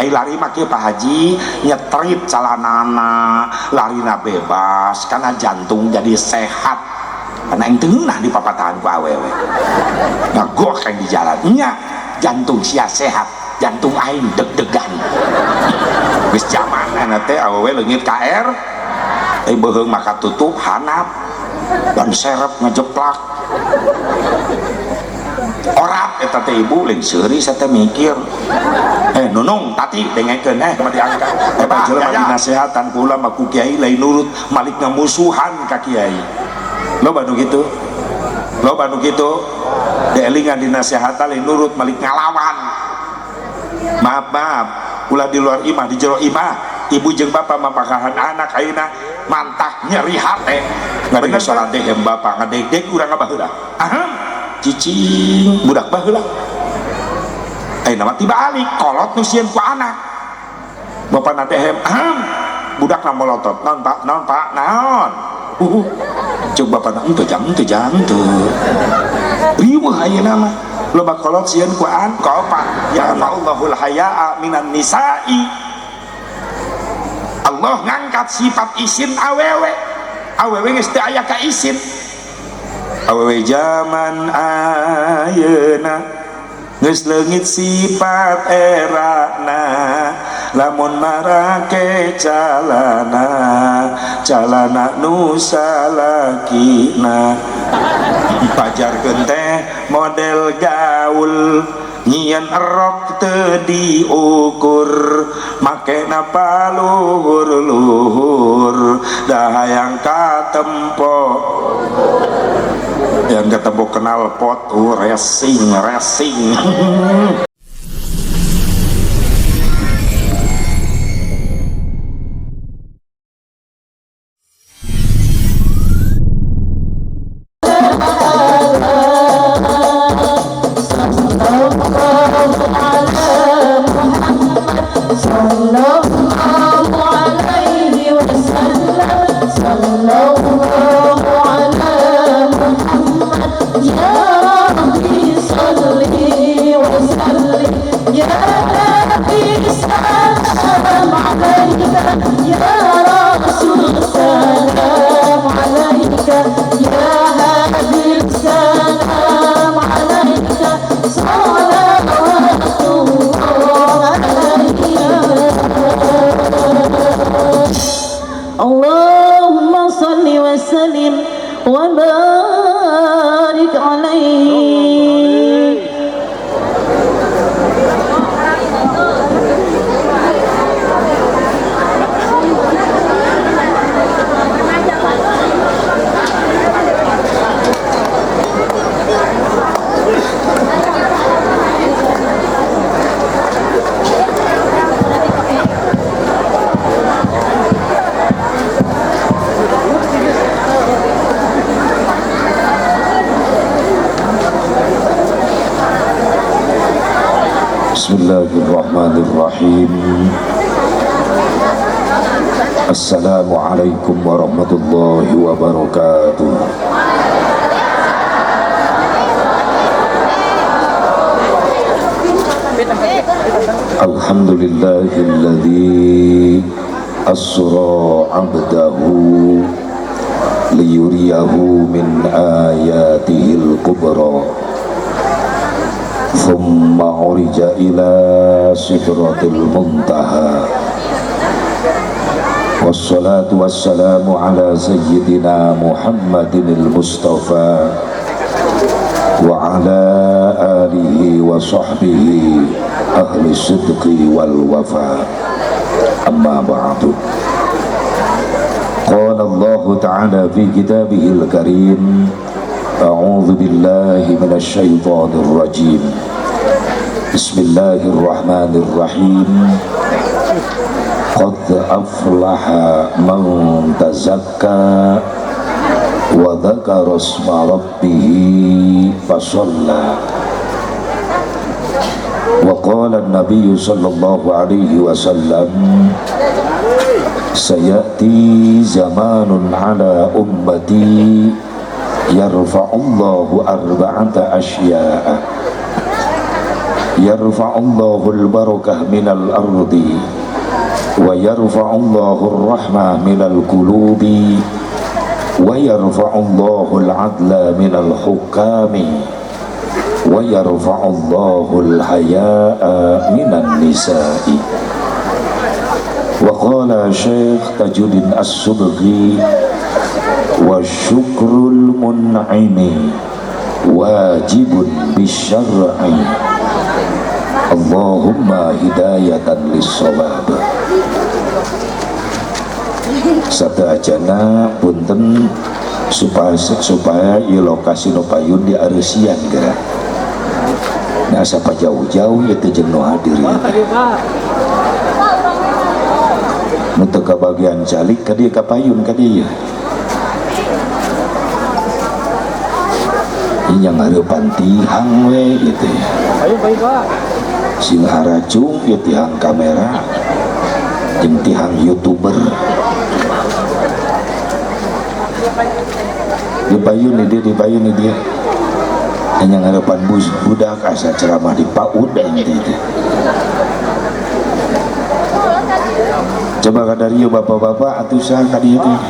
Lari mah kieu Pak Haji nyetrip calanana, larina bebas karena jantung jadi sehat. Karena yang tengah di papatahan ku awewe. Ngagok yang di jalan nya jantung sia sehat, jantung aing deg-degan. Geus zaman teh awewe leungit KR, beuheung maka tutup hanap dan serep ngejeplak. Orap eta teh ibu lain seuri saya teh mikir. Nunung tati dengekeun mah diangkat. Eta jelema dinasehatan ku ulama ku kiai lain nurut malik ngamusuhan ka kiai. Loba nu kitu. Loba nu kitu. Dielingan dinasehatan lain nurut malik ngalawan. Maaf maaf, ulah di luar imah di jero imah ibu jeung bapak mapakahan anak ayeuna mantah nyeri hate. Ngadenge salat dehem bapak ngadegdeg urang baheula. Aham cicing budak baheula. Ayeuna mah tiba alik kolot nu sieun ku anak. Bapana dehem aham budakna molotot. Naon Pak? Naon Pak? Naon? Ceuk bapana henteu jang henteu jang henteu. Riweuh ayeuna mah. Loba kolot sieun ku an kaopat. Ya Allahul hayaa minan nisa'i. Allah ngangkat sifat isin awewe. Awewe geus teu aya ka isin. Awewe zaman ayeuna geus leungit sifat erana, lamun marake calana calana nu salakina. Pajarkeun teh model gaul nyieun erok teu diukur, make napa luhur-luhur dah hayang katempo. Yang ketemu kenal pot racing racing. Bismillahirrahmanirrahim. Assalamualaikum warahmatullahi wabarakatuh. Alhamdulillahilladzi asra 'abdahu liyuriyahu min ayatihil kubra. Thumma urija ila sidratil muntaha. Wassalatu wassalamu ala sayyidina Muhammadinil Mustafa wa ala alihi wa sahbihi ahli sidqi wal wafa. Amma ba'du. Qala Allah ta'ala fi kitabihil karim, a'udzu billahi minasy syaithanir rajim. Bismillahirrahmanirrahim. Qad aflaha man tazakka wa dzakara isma rabbih fasalla. Wa qala an-nabiy sallallahu alaihi wasallam, sayati zamanun ala ummati yarfa'ullahu arba'ata asya'a. Yarfa'ullahul barakah minal ardi wa yarfa'ullahur rahmah minal qulubi wa yarfa'ullahul adla minal hukami wa yarfa'ullahul haya'a minan nisa'i. Wa qala Syekh Tajuddin As-Subki wa syukrul mun'imi wajibun bisyar'i. Allahumma hidayatan lis-shawab. Satu ajana punten supaya ieu lokasi nu payun di areusian geura. Nah sapa jauh-jauh ieu teh jeung nu hadir ieu. Nu teu kabagian calik ka dieu ka payun ka dieu. Ieu yang hareupan tihang we ieu teh. Payun payun Pak. Sing haracung ieu tihang kamera jeung tihang youtuber. Di payun ni dia, di payun ni dia. Hanya harapan budak asa ceramah di PAUD ente itu. Coba kadarieu bapak-bapak atuh saha ka dieu teh.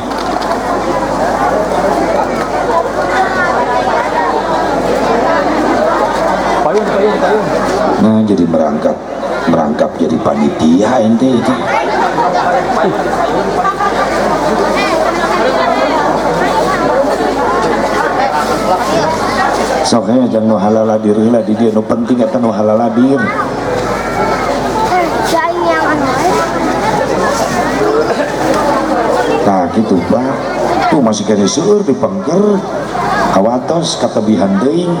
Payun payun payun. Nah jadi merangkap jadi panitia ente itu. Sok nya jangan nu halaladir heula di dieu, nu penting eta nu halaladir. Tah kitu Pak. Tuh masih kene seueur di pengker. Kawatos katebihan teuing.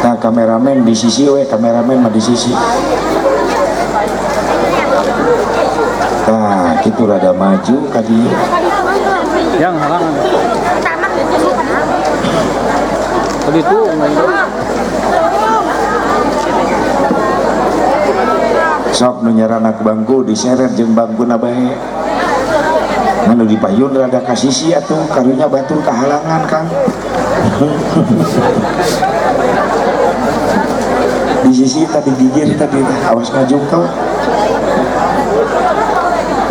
Nah kameramen di sisi we, kameramen mah di sisi. Nah, gitu rada maju tadi. Yang halangan. Tadi itu sok nu nyaranak bangku diseret jeung bangkuna bae. Anu di payun rada ka sisi atuh karunya batur kahalangan Kang. Di sisi tadi gigir tadi awas ngajungkel.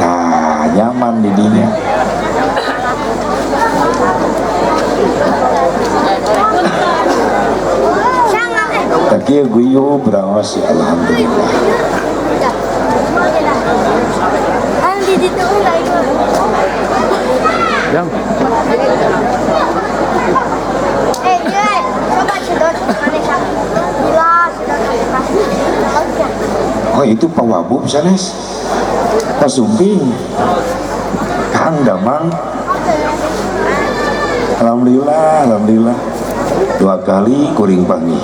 Nah, nyaman di dinya. Tapi guyub rawas ya, alhamdulillah. Yang. Oh itu Pak Wabub sanes. Pak Sumping, Kang Damang, alhamdulillah, alhamdulillah, dua kali kuring pangi.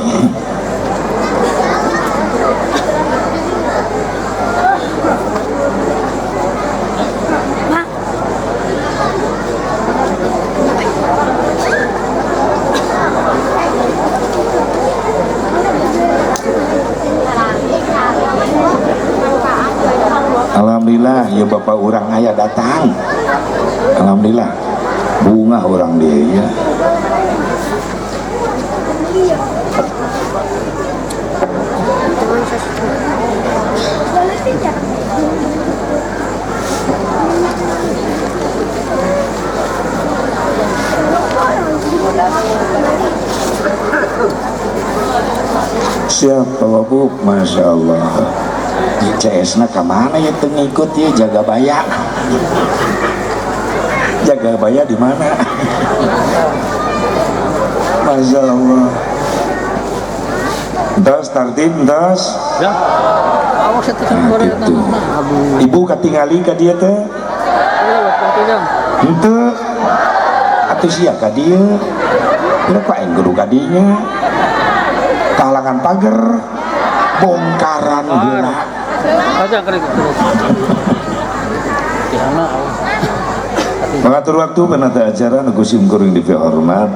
Alhamdulillah ya bapak orang ayah datang. Alhamdulillah bunga orang dia ya. Siap Bapak Bu, Masya Allah. CS na kemana ya tuh ngikut ya jaga baya. Jaga baya di mana? Masya Allah. Entos tartib entos. Ya. Nah, gitu. Ibu katingali ka dieu teh? Henteu. Atuh sia ka dieu. Kira kok aing kudu ka dinya. Kahalangan pager, bongkaran heula. Mengatur waktu penata acara nu sim kuring dipihormat,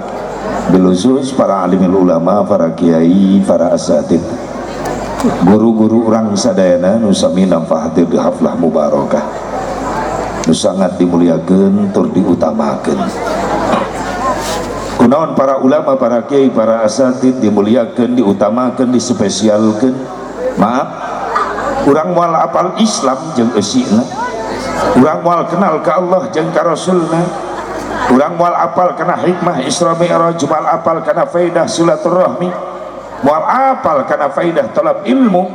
bilusus para alimil ulama, para kiai, para asatid, guru-guru urang sadayana nu sami nampa hadir di haflah mubarakah, nu sangat dimuliakeun tur diutamakeun. Kunaon para ulama, para kiai, para asatid dimuliakeun, diutamakeun, dispesialkeun. Maaf, urang moal apal Islam jeung eusina, urang moal kenal ka Allah jeung ka Rasulna, urang moal apal kana hikmah Isra Mi'raj, moal apal kana faidah silaturahmi, moal apal kana faidah talab ilmu.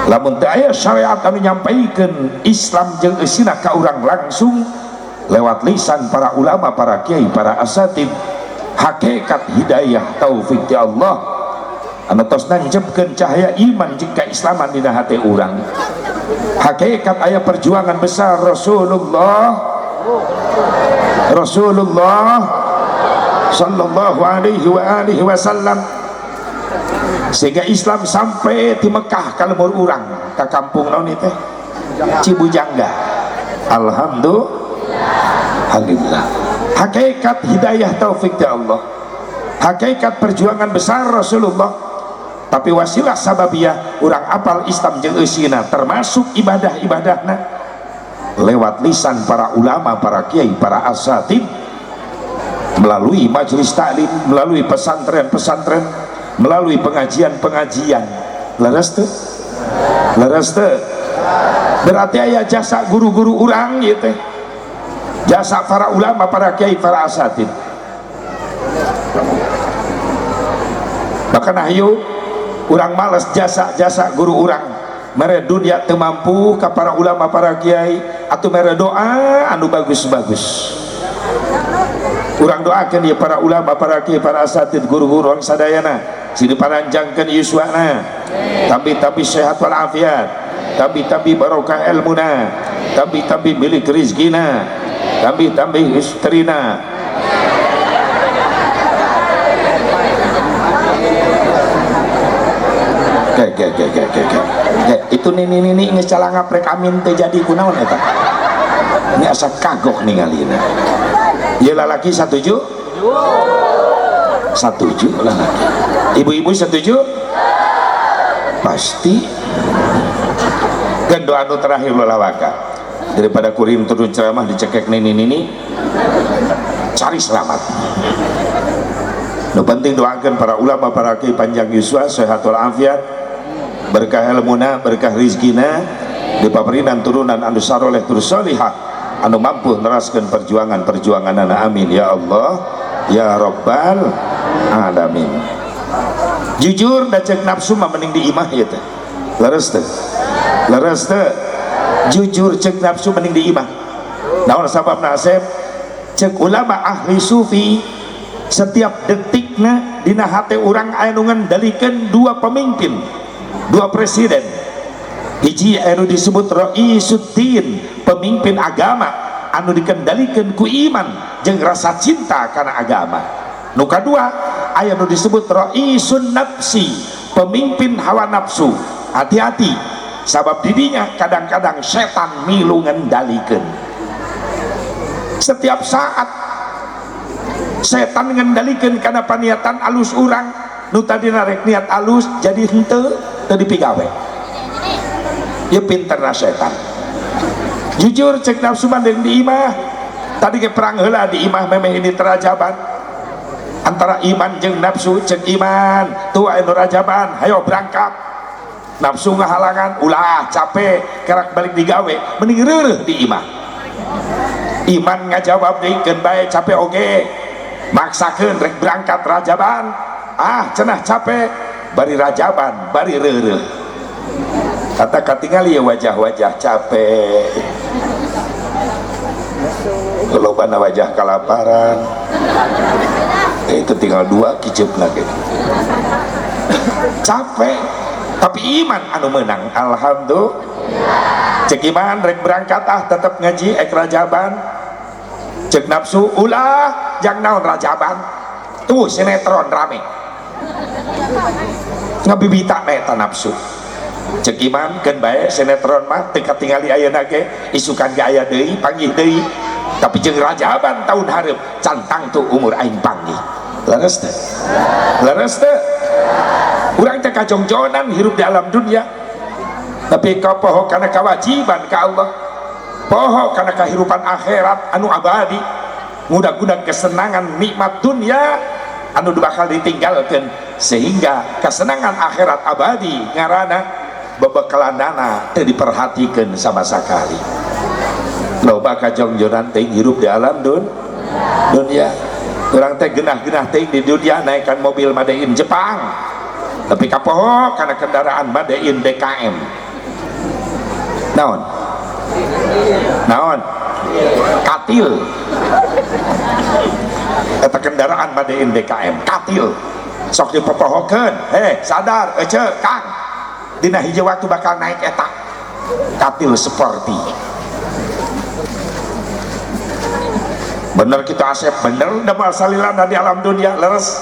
Lamun teu aya syariat anu nyampaikeun Islam jeung eusina ka urang langsung lewat lisan para ulama, para kiai, para asatid, hakikat hidayah taufik ti Allah anu tos nancepkeun cahaya iman jeung keislaman dina hate urang. Hakikat aya perjuangan besar Rasulullah sallallahu alaihi wa alihi wasallam sehingga Islam sampai di Mekah ka lembur urang, ka kampung naon teh Cibujangga. Alhamdulillah. Hakikat hidayah taufik ya Allah, hakikat perjuangan besar Rasulullah. Tapi wasilah sababiyah urang apal Islam jeung eusina termasuk ibadah-ibadahna lewat lisan para ulama, para kiai, para asatid, melalui majelis taklim, melalui pesantren-pesantren, melalui pengajian-pengajian. Leres teu? Leres teu? Berarti aya jasa guru-guru urang ieu teh, jasa para ulama, para kiai, para asatid. Bahkan ayo urang males jasa-jasa guru urang, mere dunia teu mampu ka para ulama, para kiai, atau mere doa anu bagus-bagus. Urang doakeun ieu para ulama, para kiai, para asatid, guru-guru urang sadayana, sing diparanjangkeun yuswana, tambi-tambi sehat walafiat, tambi-tambi barokah ilmuna, tambi-tambi milik rizkina, tambi-tambi istrina. Ke. Itu nini geus calangap rek amin teh jadi kunaon eta. Ini asa kagok ningalina. Ieu lalaki satuju? Satuju lalaki. Ibu-ibu setuju? Pasti. Kan doa anu terakhir lolawaka. Daripada kurim turun ceramah dicekek nini-nini, cari selamat. Nu penting doakan para ulama, para kiai panjang yuswa, sehat walafiat, berkah ilmuna, berkah rizkina, dipaperinan turunan anu saroleh terus solihah, anu mampu neraskeun perjuangan-perjuanganana. Amin ya Allah ya Rabbal alamin. Jujur da cek nafsu mah mending di imah ieu teh. Leres teh? Leres teh? Jujur cek nafsu mending di imah. Naon sababna Asep? Cek ulama ahli sufi setiap detikna dina hate urang aya nu ngendalikeun dua pemimpin, dua presiden. Hiji anu disebut Raisuddin, pemimpin agama anu dikendalikeun ku iman jeung rasa cinta kana agama. Nu kadua aya nu disebut Raisun Nafsi, pemimpin hawa nafsu. Hati-hati, sabab didinya kadang-kadang setan milu ngendalikeun. Setiap saat setan ngendalikeun kana paniatan alus urang, nu tadina rek niat alus jadi henteu teu dipigawe. Ieu pinterna setan. Jujur cek nafsu mah di imah. Tadi ke perang heula di imah memeh ini terajaban antara iman jeung nafsu. Cek iman tuh anu rajaban, hayo berangkat. Nafsu ngahalangan, ulah capek kerak balik digawe, mending reureuh di imah. Iman ngajawab deui keun bae capek oge, maksakeun rek berangkat rajaban, ah cenah capek, bari rajaban bari reureuh. Kata katingali ya wajah-wajah capek, lobana wajah kalaparan, itu tinggal dua kicep lagi. Capek, tapi iman anu menang. Alhamdulillah. Cek iman rek berangkat ah tetap ngaji ek rajaban. Cek nafsu ulah jang naon rajaban, tuh sinetron rame ngabibita na eta nafsu. Cek iman keun bae sinetron mah teu katingali ayeuna ge, isukan ge aya deui panggih deui, tapi jeung rajaban tahun hareup cantang tuh umur aing panggih. Leres teu? Leres teu? Urang teh kajongjonan hirup di alam dunia, tapi kau poho kana kewajiban ka Allah, poho kana kehidupan akhirat anu abadi. Ngudag-gudag kesenangan nikmat dunia anu bakal ditinggalkan sehingga kesenangan akhirat abadi ngarana bebekalanana teu diperhatikan sama sekali. Loba kajongjonan teh hirup di alam dunia. Urang teh genah-genah teh di dunia naikkan mobil made in Jepang. Tapi kapoho kana kendaraan made in DKM. Naon? Naon? Katil. Eta kendaraan made in DKM, katil. Sok dipopohokeun, heh sadar ece Kang. Dina hiji waktu bakal naik eta katil sporty. Bener kita Asep, bener damel salilana di alam dunia leres.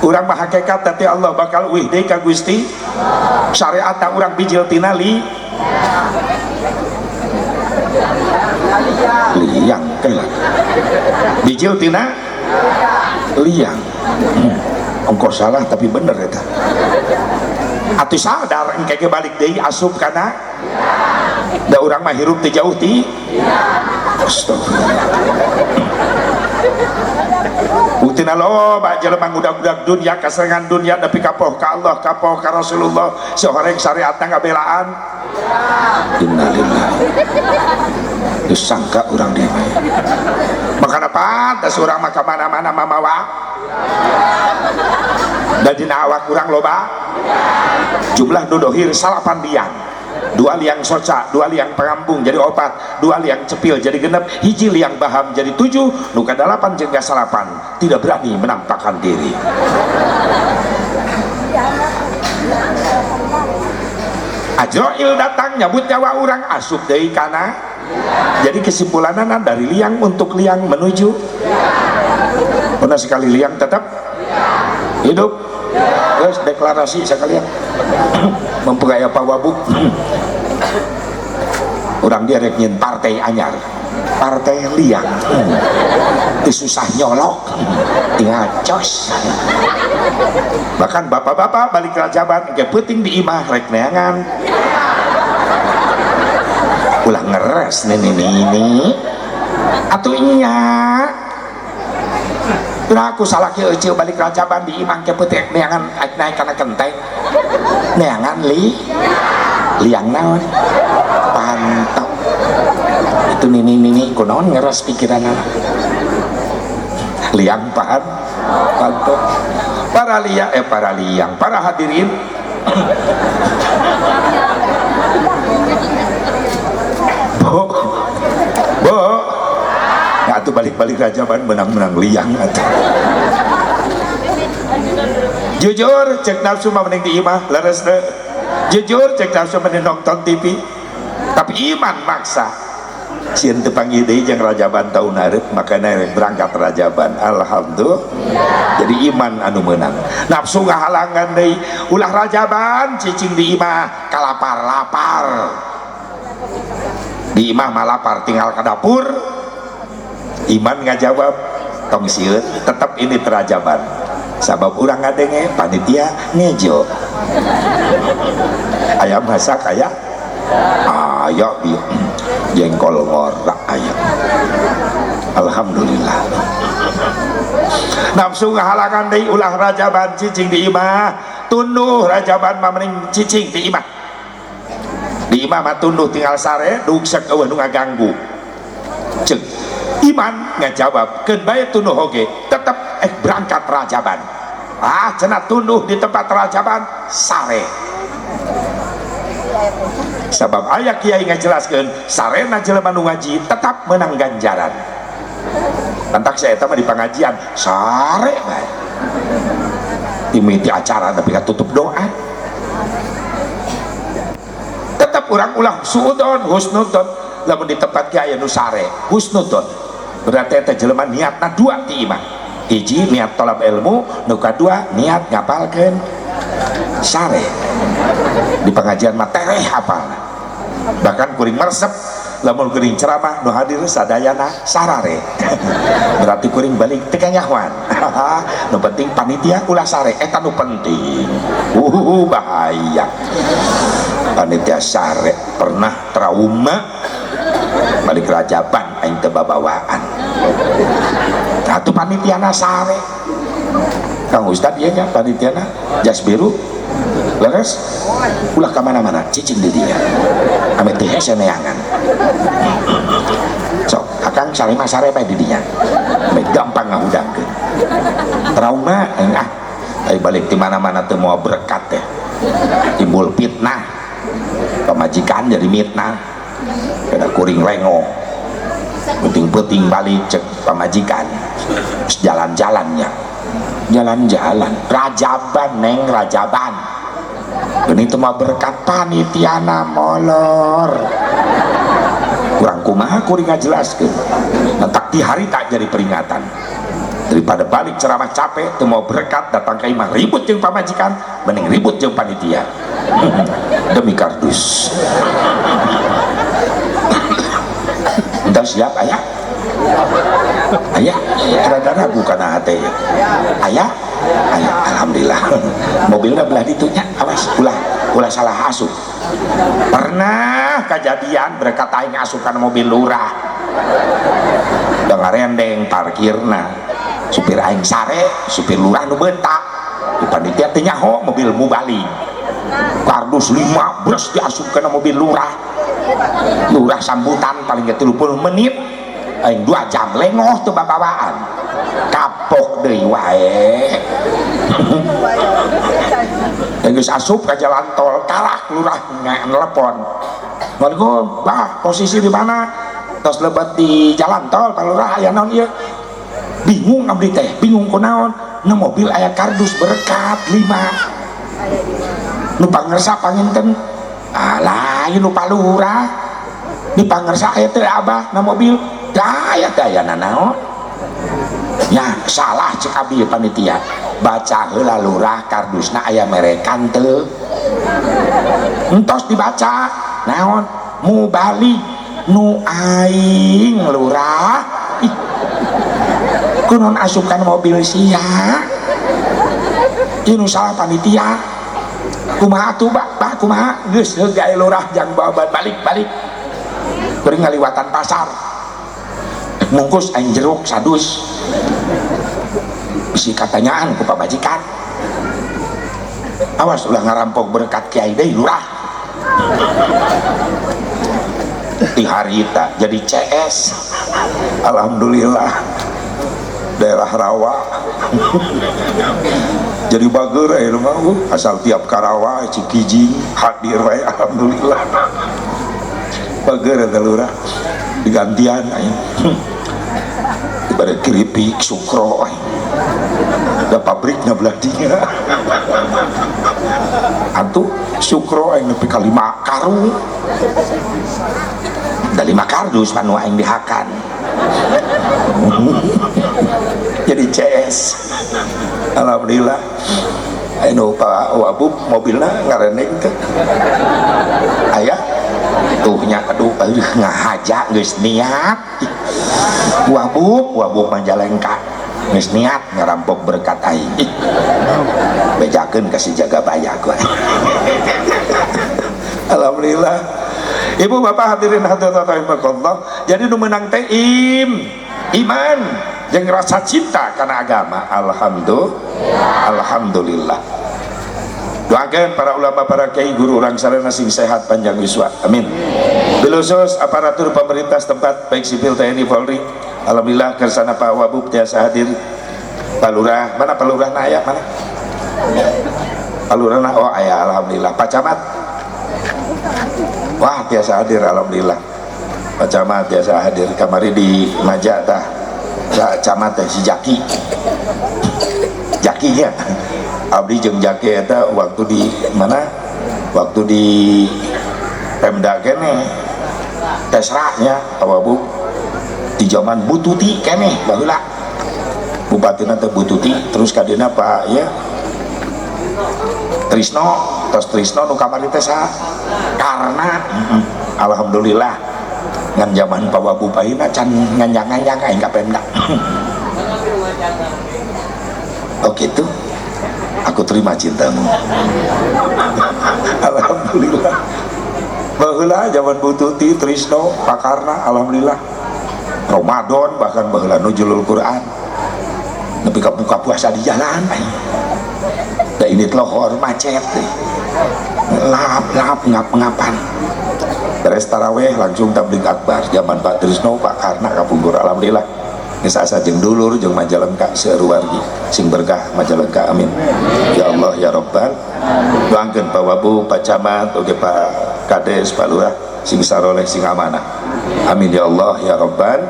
Urang mah hakikat teh Allah bakal uih deui ka Gusti. Syariatna urang bijil tina li liang kela. Bijil tina liang. Ongko salah tapi bener eta. Atuh sadar engke ge balik deui asup kana da urang mah hirup teu jauh ti. Astagfirullah. Buktina loba jelema ngudag-udag dunia kasenengan dunia nepi kapoh ka Allah kapoh ka Rasulullah sehoreng syariatna ngabelaan. Innalillahi. Geus sangka urang deui mah. Makana pantes urang mah ka mana-mana mamawa. Da dina awak urang loba jumlah nu dohir 9 liang. 2 liang soca, 2 liang pangambung jadi 4, 2 liang cepil jadi 6, 1 liang baham jadi 7, nu kadalapan jeung kasalapan tidak berani menampakkan diri. Ajroil datang nyabut nyawa urang asup deui kana. Jadi kesimpulanana dari liang untuk liang menuju. Pernah sekali liang tetap hidup. Terus deklarasi sekalian mempergaya Pak Wabuk. Orang dia rek nyin partai anyar, partai liang. Teu susah nyolok, tinggal cos. Bahkan bapak-bapak balik rajaban engke peuting di imah rek neangan. Ulah ngeres nenek ini. Atuh nya. Nah, aku salah kieu euceu balik rajaban di imah ke peuting neangan naik kana kenteng. Neangan li liang naon? Pantok. Itu nini-nini kunaon ngeres pikiran anak. Liang pahan pantok. Para liang para liang, para hadirin. Bo. Bo. Ya atuh balik-balik rajaban menang-menang liang atuh. Jujur cek nafsu mah mending di imah leres teu. Jujur cek nafsu mending nonton TV. Tapi iman maksa. Sieun teu panggih deui jeung rajaban taun hareup makana rek berangkat rajaban. Alhamdulillah. Jadi iman anu meunang. Nafsu ngahalangan deui ulah rajaban cicing di imah kalapar-lapar. Di imah mah lapar tinggal ke dapur. Iman ngajawab tong sieun tetep ini terajaban sabab urang ngadenge panitia ngejo ayam masak aya aya bieu jengkol ngorak aya. Alhamdulillah. Nafsu ngahalangan deui ulah rajaban cicing di imah tunduh rajaban mah mending cicing di imah. Di imah mah tunduh tinggal sare dugsek eueuh nu ngaganggu. Ceuk iman ngajawab keun bae tunduh oge tetep berangkat rajaban. Ah cenah tunduh di tempat rajaban sare. Sabab aya kiai ngajelaskeun sarena jelema nu ngaji tetap menang ganjaran. Lantak saya eta mah di pengajian sare bae. Dimiti acara tapi katutup doa. Tetap urang ulah suudon husnudon lamun di tempat kiai nu sare husnudon. Berarti eta jelema niatna dua ti imah. Hiji niat tolab ilmu, nu kadua niat ngapalkeun sare. Di pengajian mah tereh hafalna. Bahkan kuring meresep lamun kuring ceramah nu hadir sadayana sarare. Berarti kuring balik teu kanyahoan. Nu penting panitia ulah sare eta nu penting. Bahaya. Panitia sare pernah trauma balik rajaban aing teu babawaan. Atuh panitiana sare. Kang Ustad ieu nya panitiana jas biru. Leres? Ulah ka mana-mana cicing di dinya. Ame teh hese neangan. Sok, akang sare mah sare bae di dinya. Ame gampang ngahudangkeun. Trauma ah. Ai balik di mana-mana teu moal berkat teh. Timbul fitnah. Pamajikan jadi mitnah. Kada kuring lengo. Penting-penting balik cek pamajikan. Jalan-jalannya. Jalan-jalan rajaban neng rajaban. Ini itu mah berkat panitiana molor. Kurang kumaha kuring ngajelaskeun. Letak di hari tak jadi peringatan. Daripada balik ceramah capek teu mau berkat datang ka imah ribut jeung pamajikan, mending ribut jeung panitia. Demi kardus. Entah siap ayah? Ayah, rada ragu kana hate. Ayah, ayah, alhamdulillah. Mobilnya belah ditunya, awas, ulah salah asup. Pernah kejadian berkat aing asup kana mobil lurah. Da ngarendeng parkirna. Supir aing sare, supir lurah nu bentak. Di panitia teh nyaho mobil mubalik. Kardus 5 bres diasup kana mobil lurah. Lurah sambutan paling ge 30 menit. Aing 2 jam lengoh teu babawaan. Kapok deui wae. Geus asup ka jalan tol kalah lurah nelepon. Assalamualaikum, bah posisi di mana? Tos lebet di jalan tol Pak Lurah aya naon ieu? Bingung abdi teh, bingung kunaon? Na mobil aya kardus berkat 5. Nu pangersa panginten. Alah, ieu nu Pak Lurah. Di pangersa aya teh abah na mobil. Daya daya nanaon ya salah cek abdi panitia baca heula lurah kardusna aya merekan teu entos dibaca naon mubali nu aing lurah ih kunaon asupan mobil sia ieu nu salah panitia kumaha atuh bah kumaha geus heug gae lurah jang bawa balik-balik kuring ngaliwatan pasar mungkus aing jeruk sadus bisi katanyaan ku pamajikan awas ulah ngarampok berkat kiai deui lurah di harita jadi CS alhamdulillah daerah rawa jadi bager aya mah asal tiap karawa Cikijing hadir wae alhamdulillah bager eta lurah digantian aing daripada keripik sukro aing da pabrikna belah dinya atuh sukro aing nepi ka 5 karung da 5 kardus panu aing dihakan jadi CS alhamdulillah anu Pak Wabub mobilna ngareneng teh aya tuhnya aduh ngahaja geus niat wabub Majalengka geus niat ngarampok berkat aing bejakeun ka si jaga baya gua alhamdulillah ibu bapak hadirin hadirat rahimakumullah. Jadi nu meunang teh iman jeung rasa cinta kana agama. Alhamdulillah alhamdulillah. Doakan para ulama, para kiai, guru urang sarana sing sehat panjang yuswa. Amin. Bilusus aparatur pemerintah setempat baik sipil TNI Polri. Alhamdulillah kersana Pak Wabub tiasa hadir. Pak Lurah, mana Pak Lurah na aya mana? Pak Lurah na oh aya alhamdulillah. Pak Camat. Wah tiasa hadir alhamdulillah. Pak Camat tiasa hadir kamari di Maja tah. Camat teh si Jaki. Jakinya. Abdi jeung Jaki eta waktu di mana? Waktu di Pemda kene. Tesranya Pak Wabub di zaman Bututi kene baheula. Bupatina teh Bututi terus kadina Pak ya Trisno, terus Trisno nu kamari teh saha? Karena alhamdulillah ngan zaman Pak Wabub ayeuna can nganjang-nganjang aing ka Pemda. Oh gitu. Aku terima cintamu. Alhamdulillah. Baheula zaman Bututi, Trisno, Pakarna, alhamdulillah. Ramadan bahkan baheula nuzulul Quran nepi ka buka puasa di jalan aing da ini lohor macet deh lap-lap ngap-ngapan beres taraweh langsung tabligh akbar zaman Pak Trisno Pak Karna kapungkur alhamdulillah geus asa jeung dulur jeung Majalengka seueur wargi sing berkah Majalengka amin ya Allah ya Rabbal doangkeun Pak Wabu Pak Camat oge Pak Kades Pak Lurah sing saroleh sing amanah amin ya Allah ya Rabbal.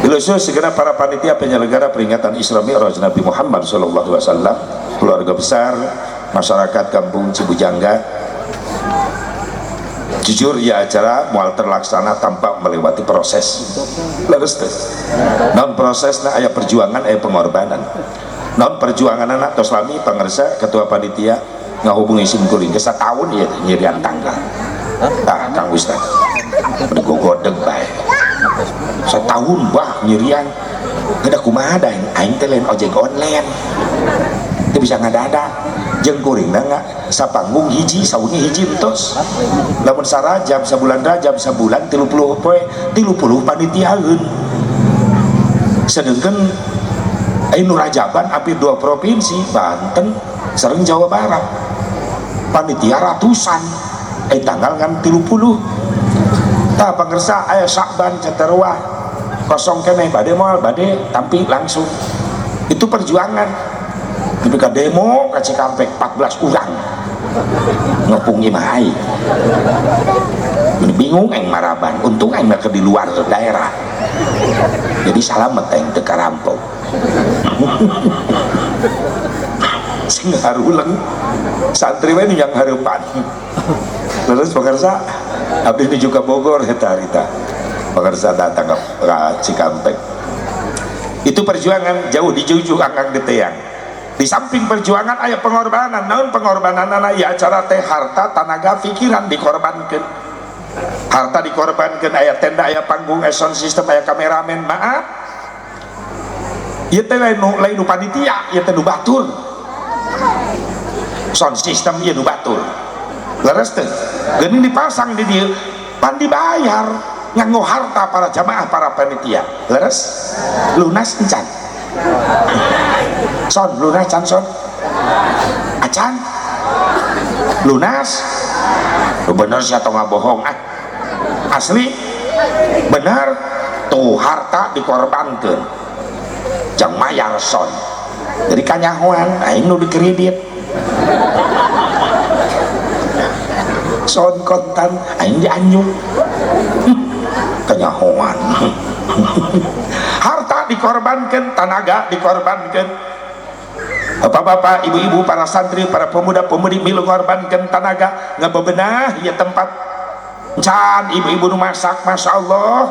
Khusus segera para panitia penyelenggara peringatan Isra Mi'raj Nabi Muhammad sallallahu alaihi wasallam, keluarga besar masyarakat Kampung Cibujangga, jujur ya acara mual terlaksana tanpa melewati proses. Leres teh. Non prosesna aya perjuangan aya pengorbanan. Non perjuangan anak tos lami pangersa ketua panitia ngahubungi sim kuring geus satahun ieu nyirian tanggal. Tah Kang Ustaz. Godeg bae. Setahun bah nyirian. Geus kumaha da aing teh lain ojek online. Teu bisa ngadada. Jeung kuringna sapanggung hiji sawengi hiji entos. Lamun sarajab sabulan rajab sabulan 30 poe 30 panitiaeun. Sedengkeun aya nu rajaban hampir 2 provinsi Banten sareng Jawa Barat. Panitia ratusan tanggal ngan 30. Tah pangersa aya Sakban Caterwah kosong keneh bade moal bade tampi langsung. Itu perjuangan. Tapi ka demo ka Cikampek 14 urang ngepung imah aing. Bingung aing maraban, untung aing mah di luar daerah. Jadi salamet aing teu karampok. Sing haruleng santri we yang hareupan. Terus pemirsa abdi nuju ka Bogor eta harita. Pemirsa datang ke Cikampek. Itu perjuangan jauh dijunjung angkang geteang. Di samping perjuangan aya pengorbanan. Naon pengorbananana ya acara teh harta, tanaga, pikiran dikorbankeun. Harta dikorbankeun aya tenda, aya panggung, aya sound system, aya kameramen, maaf. Ieu teh lain nu panitia, ieu teh nu batur. Sound system ieu nu batur. Leres teh. Geuning dipasang di dieu, pan dibayar nganggo harta para jamaah, para panitia. Leres? Lunas encan. Son lunas can son acan lunas lu bener sih atau nggak bohong ah asli bener tuh harta dikorbankan jang mayar son jadi kanyahoan aing nu dikredit son kontan aing dianjung kanyahoan. Harta dikorbankan, tenaga dikorbankan. Bapak-bapak, ibu-ibu, para santri, para pemuda-pemudi milu ngorbankeun tanaga ngabebenah ieu tempat. Can ibu-ibu nu masak, Masya Allah,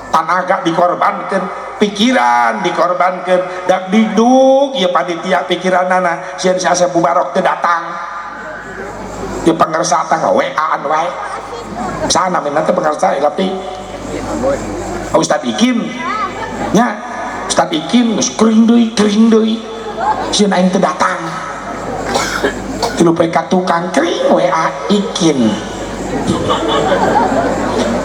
tanaga dikorbankeun, pikiran dikorbankeun, dak diduk ieu panitia pikiranana sieun si Asep Mubarok teu datang. Ieu pangersa tah WA-an wae. Sana minta teh pangersa tapi Ustaz Ikin nya, Ustaz Ikin geus kering deui. Sieun aing teu datang. Tilu poe ka tukang kering WA Ikin.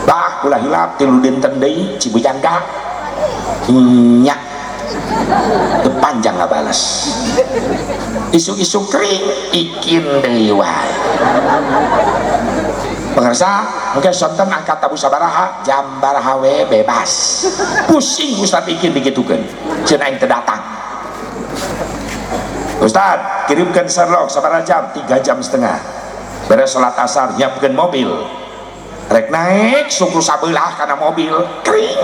Bah ulah hilap tilu dinten deui Cibujangga. Nya. Teu panjang ngabales. Isuk-isuk kering Ikin deui wae. Pemirsa, mungkin sonten angkat tabu sabaraha, jam baraha we bebas. Pusing Ustaz Ikin digitukeun. Sieun aing teu datang. Ustaz, kirimkan Sherlock sabaraha jam? 3,5 jam. Beres sholat asar, nyiapkeun mobil. Rek naik suku sabelah kana mobil. Kring,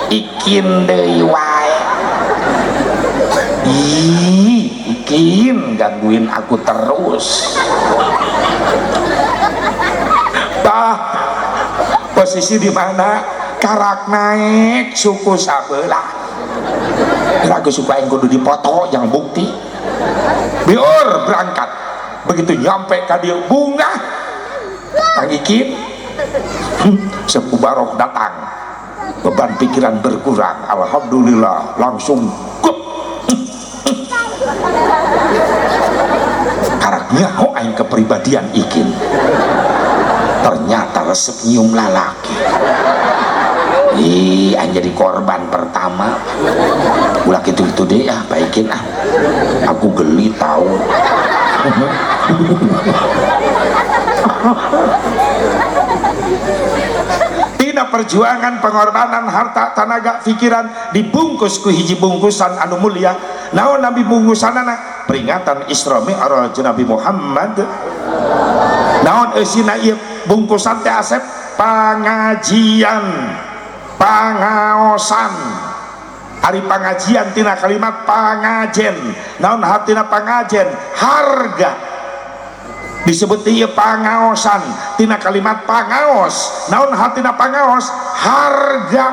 Ikin deui wae. Ih, Ikin gangguin aku terus. Bah, posisi di mana? Karak naik suku sabelah. Ragu suku aing kudu dipoto yang bukti. Biur berangkat. Begitu nyampe ka dieu bunga Kang Ikin Sepuh Barok datang. Beban pikiran berkurang. Alhamdulillah langsung gup. Karaknya ho aing kepribadian Ikin. Ternyata resep nyium lalaki. Ih, aing jadi korban pertama. Ulah kitu-kitu deui ah, baikin ah. Aku geli tahu. Tina perjuangan, pengorbanan, harta, tenaga, pikiran dibungkus ku hiji bungkusan anu mulia. Naon nabi bungkusanana? Peringatan Isra Mi'raj Nabi Muhammad. Naon eusina ieu bungkusan teh asep? Pangajian, pangaosan. Ari pangajian tina kalimat pangajen. Naon hartina pangajen? Harga. Disebut ieu pangaosan tina kalimat pangaos. Naon hartina pangaos? Harga.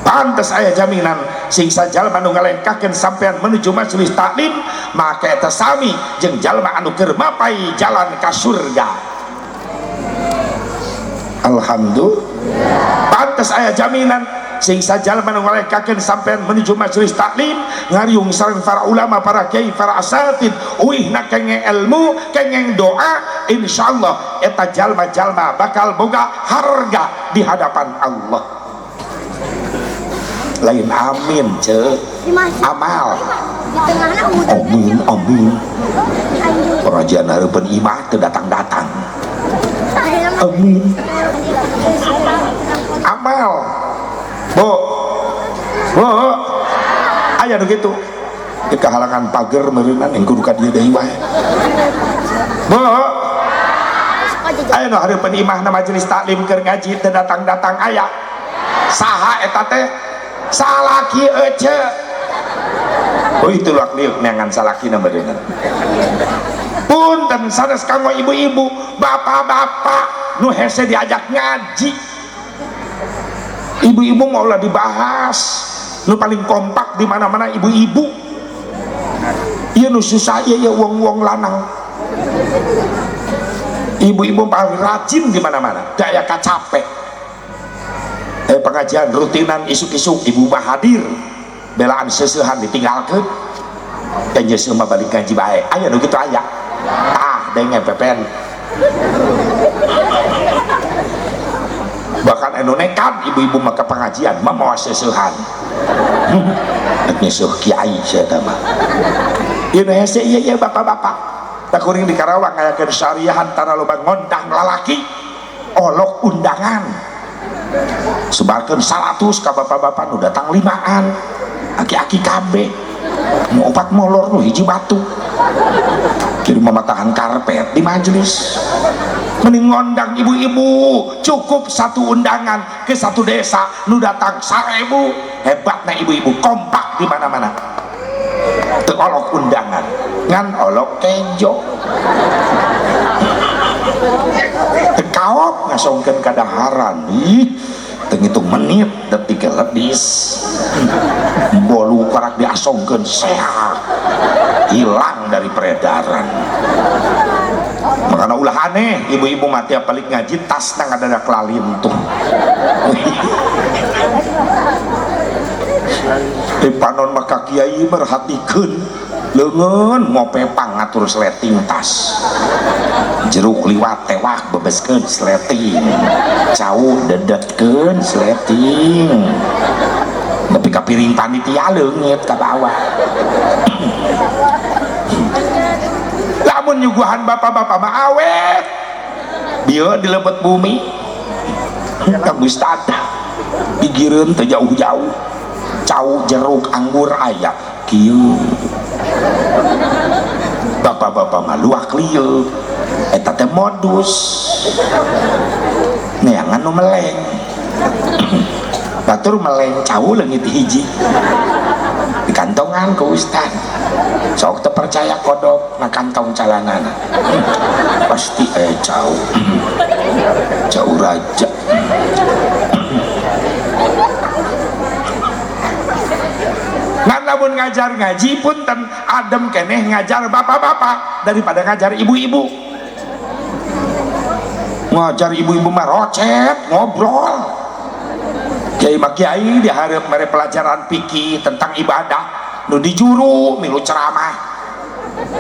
Pantes aya jaminan sing sajalma nu ngalengkahkeun sampean menuju majelis taklim maka eta sami jeung jalma anu keur mapai jalan ka surga. Alhamdulillah. Pantes aya jaminan sing sajalma nu ngalengkahkeun sampean menuju majelis taklim ngariung sareng para ulama, para kiai, para asatid, uihna kengeng ilmu, kengeng doa, insyaallah eta jalma-jalma bakal boga harga di hadapan Allah. Lain amin ce amal amin amin pengajian hareupeun imah teu datang-datang amin amal. Bu bu aya nu kitu di kahalangan pager meureunnan engke kudu ka dieu deui wae. Bu aya nu hareupeun imahna majelis taklim keur ngaji teu datang-datang aya saha eta teh? Salaki ece. Oh itu luak liuk neangan salaki na meureunnan. Punten sanes kanggo ibu-ibu, bapak-bapak nu hese diajak ngaji. Ibu-ibu mau lah dibahas. Nu paling kompak di mana-mana ibu-ibu. Ieu nu susah ieu wong-wong lanang. Ibu-ibu paling rajin di mana-mana, daya kacapek. Pengajian rutinan isuk-isuk ibu mah hadir, belaan seusehan ditinggalkeun. Dan yeuseuh mah balik ngaji bae. Aya nu kitu aya. Tah denge pepen. Bahkan anu nekat ibu-ibu mah ke pengajian mah mawa seusehan. Rek nyeusuh kiai sia eta mah. Ieu nu hese ieu ieu bapak-bapak. Tak kuring di Karawang ngayakeun syariahan tara loba ngondang lalaki, olok undangan. Sebarkeun 100 ka bapak-bapak nu datang 5an, aki-aki kabeh, nu opat molor nu hiji batu. Jadi mematahan karpet di majelis. Mending ngondang ibu-ibu, cukup satu undangan ke satu desa nu datang 1000. Hebatna ibu-ibu kompak di mana-mana. Teu olok undangan, ngan olok kejo. Tekaok ngasongkeun kadaharan. Ih, teu ngitung menit detik ledis. Bolu karak diasongkeun sehat. Hilang dari peredaran. Makana ulah aneh ibu-ibu mah tiap balik ngaji tasna ngadadak lalintuh. Di panon maka kiai merhatikeun leungeun ngopepang ngatur sleting tas. Jeruk liwat tewak bebeskeun sleting. Cau dedetkeun sleting. Nepi ka piring panitia leungit ka bawah. Lamun nyuguhan bapak-bapak mah awet. Bieu di lebet bumi. Ka ustad. Pigireun teu jauh-jauh. Cau jeruk anggur aya kieu. Bapak-bapak mah luak lieu. Eta teh modus. Neangan nu meleng. Batur meleng cau leungit hiji. Di kantongan ku ustad. Sok teu percaya kodok na kantong calanana. Pasti cau. Cau raja. Ngan lamun ngajar ngaji punten adem keneh ngajar bapak-bapak daripada ngajar ibu-ibu. Ngajar ibu-ibu mah rocet ngobrol. Kiai mah kiai dihareup mere pelajaran fikih tentang ibadah nu dijuru milu ceramah.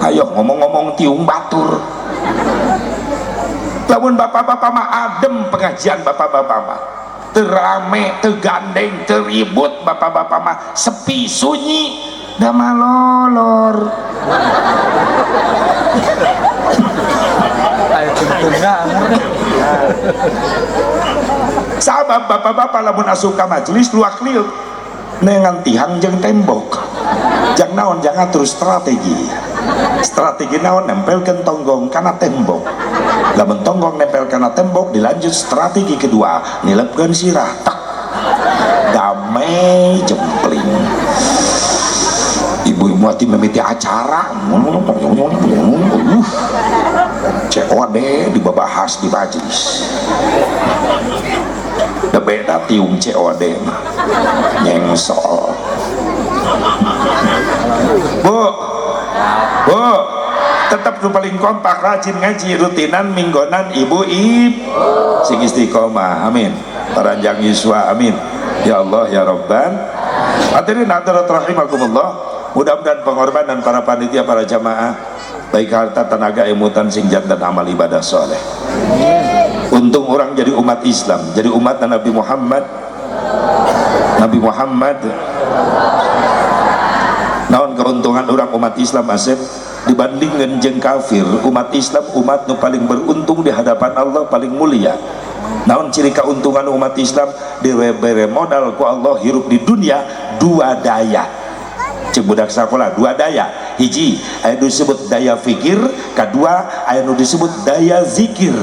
Ayo ngomong-ngomong tiung batur. Lamun bapak-bapak mah adem pengajian bapak-bapak mah. Teu rame, teu gandeng, teu ribut bapak-bapak mah sepi sunyi da malolor. Sabab bapak-bapak lamun asup ka majelis luak liuk nengan tihang jeung tembok. Jang naon jangan terus strategi. Strategi naon nempelkeun tonggong kana tembok. Lamun tonggong nempel kana tembok dilanjut strategi kedua nilepkeun sirah tak damai jempling. Ibu-ibu ati mimiti acara COD dibabahas di majelis. Da beda tiung COD mah nyengsol. Bu, bu, tetap nu paling kompak rajin ngaji rutinan minggonan ibu ib sing istiqomah amin paranjang yuswa amin ya Allah ya Rabban. Hadirin hadirat rahimakumullah, mudah-mudahan pengorbanan para panitia para jamaah baik harta tenaga emutan sing jantan amal ibadah soleh. Untung orang jadi umat Islam, jadi umat Nabi Muhammad. Nabi Muhammad naon keuntungan orang umat Islam asep dibandingkan jeung kafir. Umat Islam umat nu paling beruntung di hadapan Allah, paling mulia. Naon ciri keuntungan umat Islam? Dibere modal ku Allah hirup di dunia dua daya. Cek budak sakola dua daya. Hiji aya nu disebut daya fikir, kadua aya nu disebut daya zikir.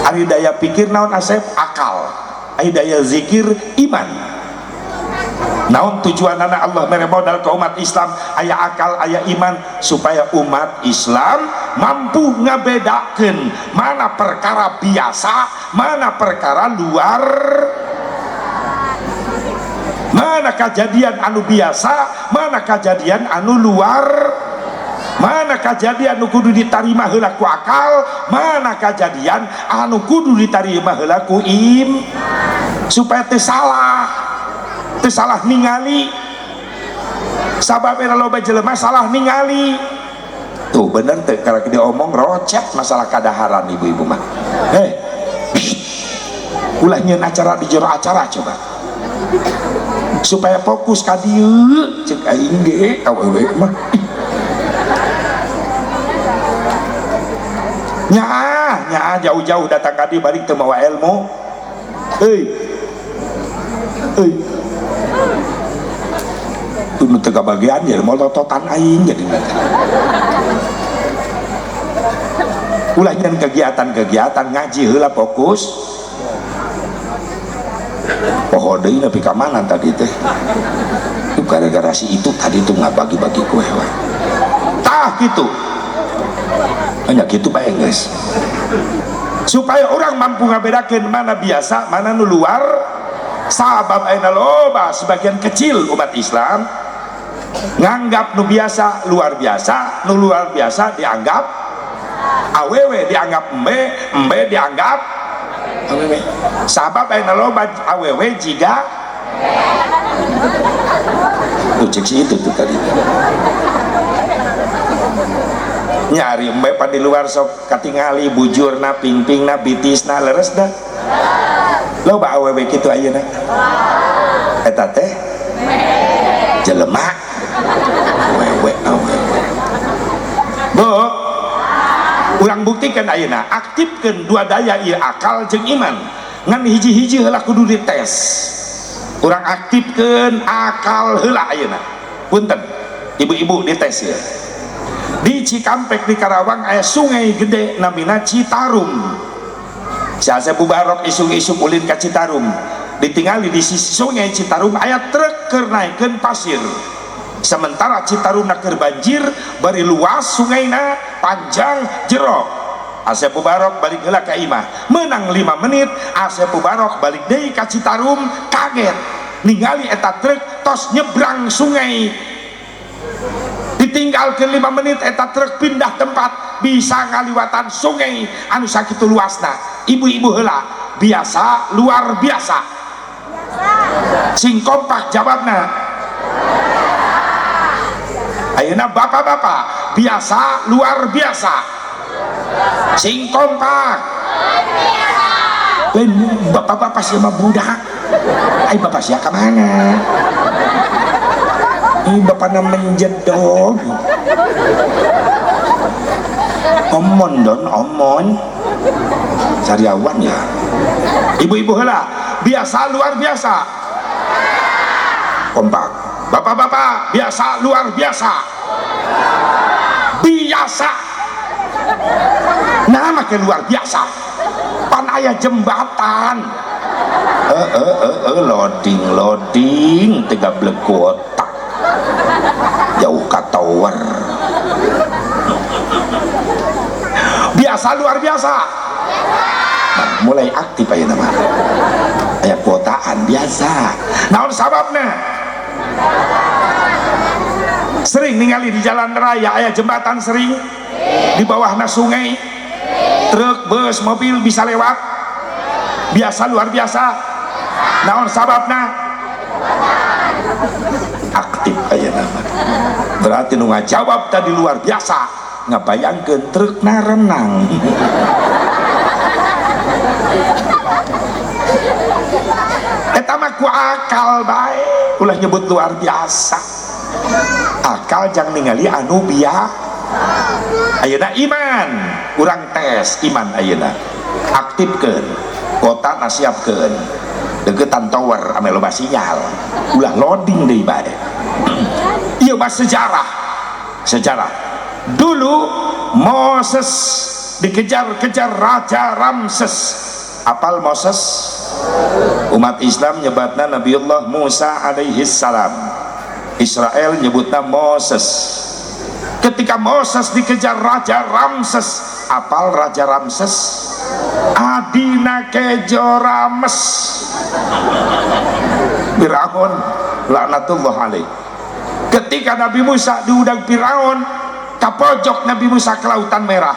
Ari daya pikir naon asep? Akal. Ari daya zikir iman. Naon tujuan anak Allah mere modal ke umat Islam aya akal aya iman supaya umat Islam mampu ngabedakeun mana perkara biasa mana perkara luar, mana kejadian anu biasa mana kejadian anu luar, mana kejadian anu kudu ditarima heula ku akal mana kejadian anu kudu ditarima heula ku im, supaya teu salah. Teu salah ningali. Sabab era loba jelema salah ningali. Tuh bener teu karek diomong rocet masalah kadaharan ibu-ibu mah. Heh. Ulah nyeun acara di jero acara coba. Supaya fokus ka dieu cek aing ge awewe mah. Nyaah, nyaah jauh-jauh datang ka dieu balik teu mawa ilmu. Euy. Euy. Itu nu teu kabagian jadi molototan aing jadi nanti. Ulah nyen kegiatan-kegiatan ngaji heula fokus. Poho deui nepi ka mana tadi teh. Itu gara-gara si itu tadi tuh nggak bagi-bagi kue wae. Tah gitu. Hanya gitu bae guys. Supaya orang mampu ngabedakeun mana biasa, mana nu luar. Sabab ayeuna loba sebagian kecil umat Islam nganggap nu biasa luar biasa, nu luar biasa dianggap awewe, dianggap embe, embe dianggap awewe. Sabab ayeuna loba awewe jiga cek si itu tuh tadi nyari embe pan di luar sok katingali bujurna pingpingna bitisna leres dah. Loba awewe kitu ayeuna eta teh jelema awewe awewe. Bu, urang buktikan ayeuna aktifkeun dua daya ieu akal jeung iman. Ngan hiji-hiji heula kudu dites. Urang aktifkeun akal heula ayeuna. Punten, ibu-ibu dites ya. Di Cikampek di Karawang aya sungai gede namina Citarum. Si Asep Mubarok isung-isung ulin ka Citarum. Ditingali di sisi sungai Citarum aya truk keur naikeun pasir. Sementara Citarum keur banjir, bari luas sungaina panjang jero. Asep Mubarok balik heula ka imah. Menang 5 menit Asep Mubarok balik deui ka Citarum kaget ningali eta truk tos nyebrang sungai. Ditinggalkeun 5 menit eta truk pindah tempat bisa ngaliwatan sungai anu sakitu luasna. Ibu-ibu heula biasa luar biasa. Sing kompak jawabna. Ayeuna bapak-bapak biasa luar biasa. Sing kompak. Lain Bapak-bapak sia mah budak. Ai bapak sia ka mana? Ih bapakna menjedog. Omon don omon. Sariawan ya. Ibu-ibu heula, biasa luar biasa. Kompak. Bapak-bapak biasa luar biasa. Biasa. Nah makin luar biasa. Pan aya jembatan. Loading loading tiga blek otak. Jauh ka tower. Biasa luar biasa. Nah, mulai aktif aya nama. Aya kuotaan biasa. Naon sababna? Sering ningali di jalan raya aya jembatan sering di bawahna sungai, truk, bus, mobil bisa lewat. Biasa luar biasa. Naon sababna? Aktif aya nama. Berarti nu ngajawab tadi luar biasa, ngabayangkeun trukna renang. Eta mah ku akal bae, ulah nyebut luar biasa. Akal jang ningali anu biasa. Ayeuna iman, urang tes iman ayeuna. Aktifkeun, kota nasiapkeun. Deketan tower ame loba sinyal. Ulah loading deui bae. Ieu mah sejarah. Sejarah. Dulu Moses dikejar-kejar Raja Ramses. Apal Moses? Umat Islam nyebatna Nabiullah Musa alaihi salam. Israel nyebutna Moses. Ketika Moses dikejar Raja Ramses, apal Raja Ramses? Adina kejo Rames. Firaun laknatullah alaih. Ketika Nabi Musa diundang Firaun, kapojok Nabi Musa ke Lautan Merah.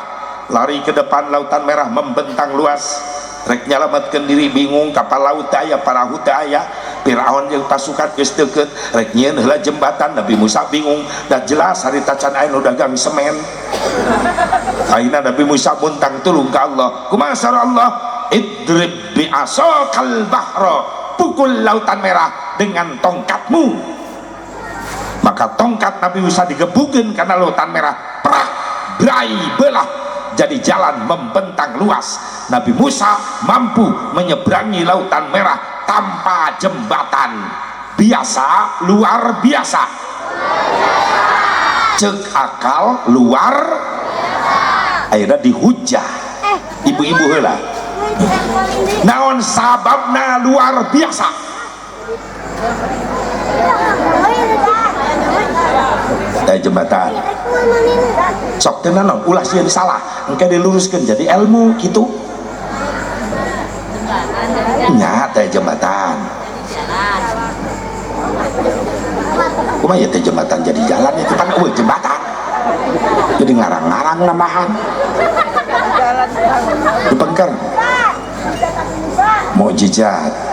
Lari ke depan Lautan Merah membentang luas. Rek nyalametkeun diri bingung, kapal laut teh aya, parahu teh aya. Firaun jeung pasukan geus deukeut, rek nyieun heula jembatan. Nabi Musa bingung, da jelas harita can aya nu dagang semen. Ayeuna Nabi Musa muntang tulung ka Allah. Kumaha saur Allah? Idrib bi asakal bahra, pukul Lautan Merah dengan tongkatmu. Maka tongkat Nabi Musa digebukeun kana Lautan Merah, prak, brai, belah, jadi jalan membentang luas. Nabi Musa mampu menyeberangi Lautan Merah tanpa jembatan. Biasa luar biasa. Cek akal luar. Akhirnya dihujah ibu-ibu heula. Naon sababna luar biasa? Jembatan sok teu naon ulah sieun salah, engke diluruskeun jadi ilmu kitu. Nya teh jembatan. Kumaha ya teh jembatan jadi jalan itu pan eueuh jembatan. Jadi ngarang-ngarang nambahan. Dipengker. Mukjizat.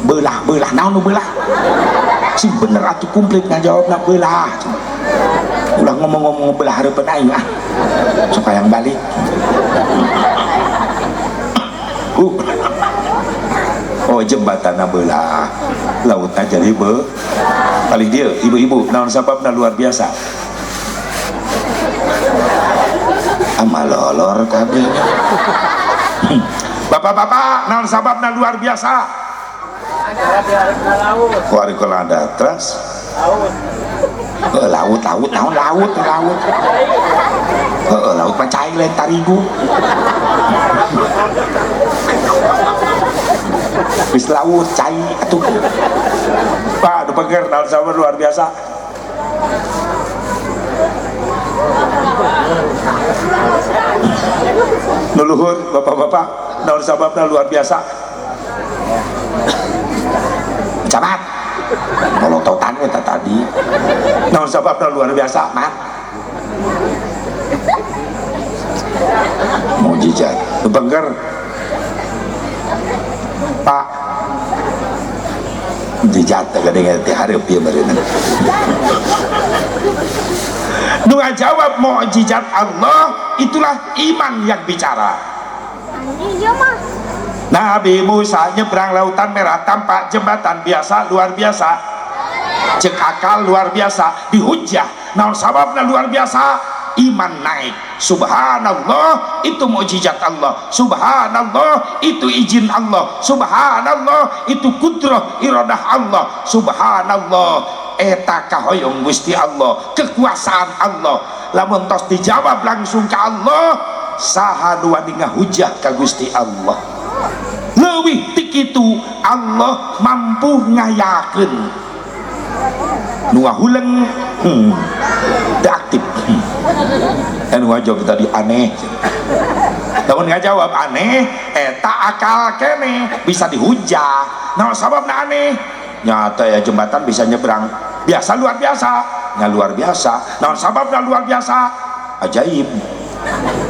Belah-belah naon nu belah? Sing bener atuh komplit ngajawabna belah. Ulah ngomong-ngomong belah hareupeun aing ah. Sok hayang balik. Oh jembatanna belah, lautna jadi be. Paling dia ibu-ibu naon sababna luar biasa. Amalolor kabeh. Bapak-bapak naon sababna luar biasa. Kuari kolanda terus laut laut naon laut laut laut mah cai lain tarigu wis laut cai atuh. Pak nu peger naon sababna luar biasa. Nu luhur bapak-bapak naon sababna luar biasa. Camat molototan eta tadi naon sababna luar biasa mat. Mukjizat bengker Pak mukjizat teh geuning teh hareup ieu meureun. Nu ngajawab mukjizat Allah itulah iman yang bicara. Nabi Musa nyebrang lautan merah tanpa jembatan, biasa luar biasa, cek akal luar biasa, dihujah. Naon sababna luar biasa? Iman naik. Subhanallah, itu mukjizat Allah. Subhanallah, itu izin Allah. Subhanallah, itu kudrah iradah Allah. Subhanallah, eta kahoyong Gusti Allah, kekuasaan Allah. Lamun tos dijawab langsung ke Allah, saha nu wani ngahujah ka Gusti Allah? Leuwih ti kitu, Allah mampu ngayakeun nu ngahuleng, teu aktif. Anu ngajawab tadi aneh, lamun ngajawab aneh eta akal kene bisa dihujah. Naon sababna aneh? Nyata ya jembatan bisa nyebrang, biasa luar biasa, nya luar biasa. Naon sababna luar biasa? Ajaib,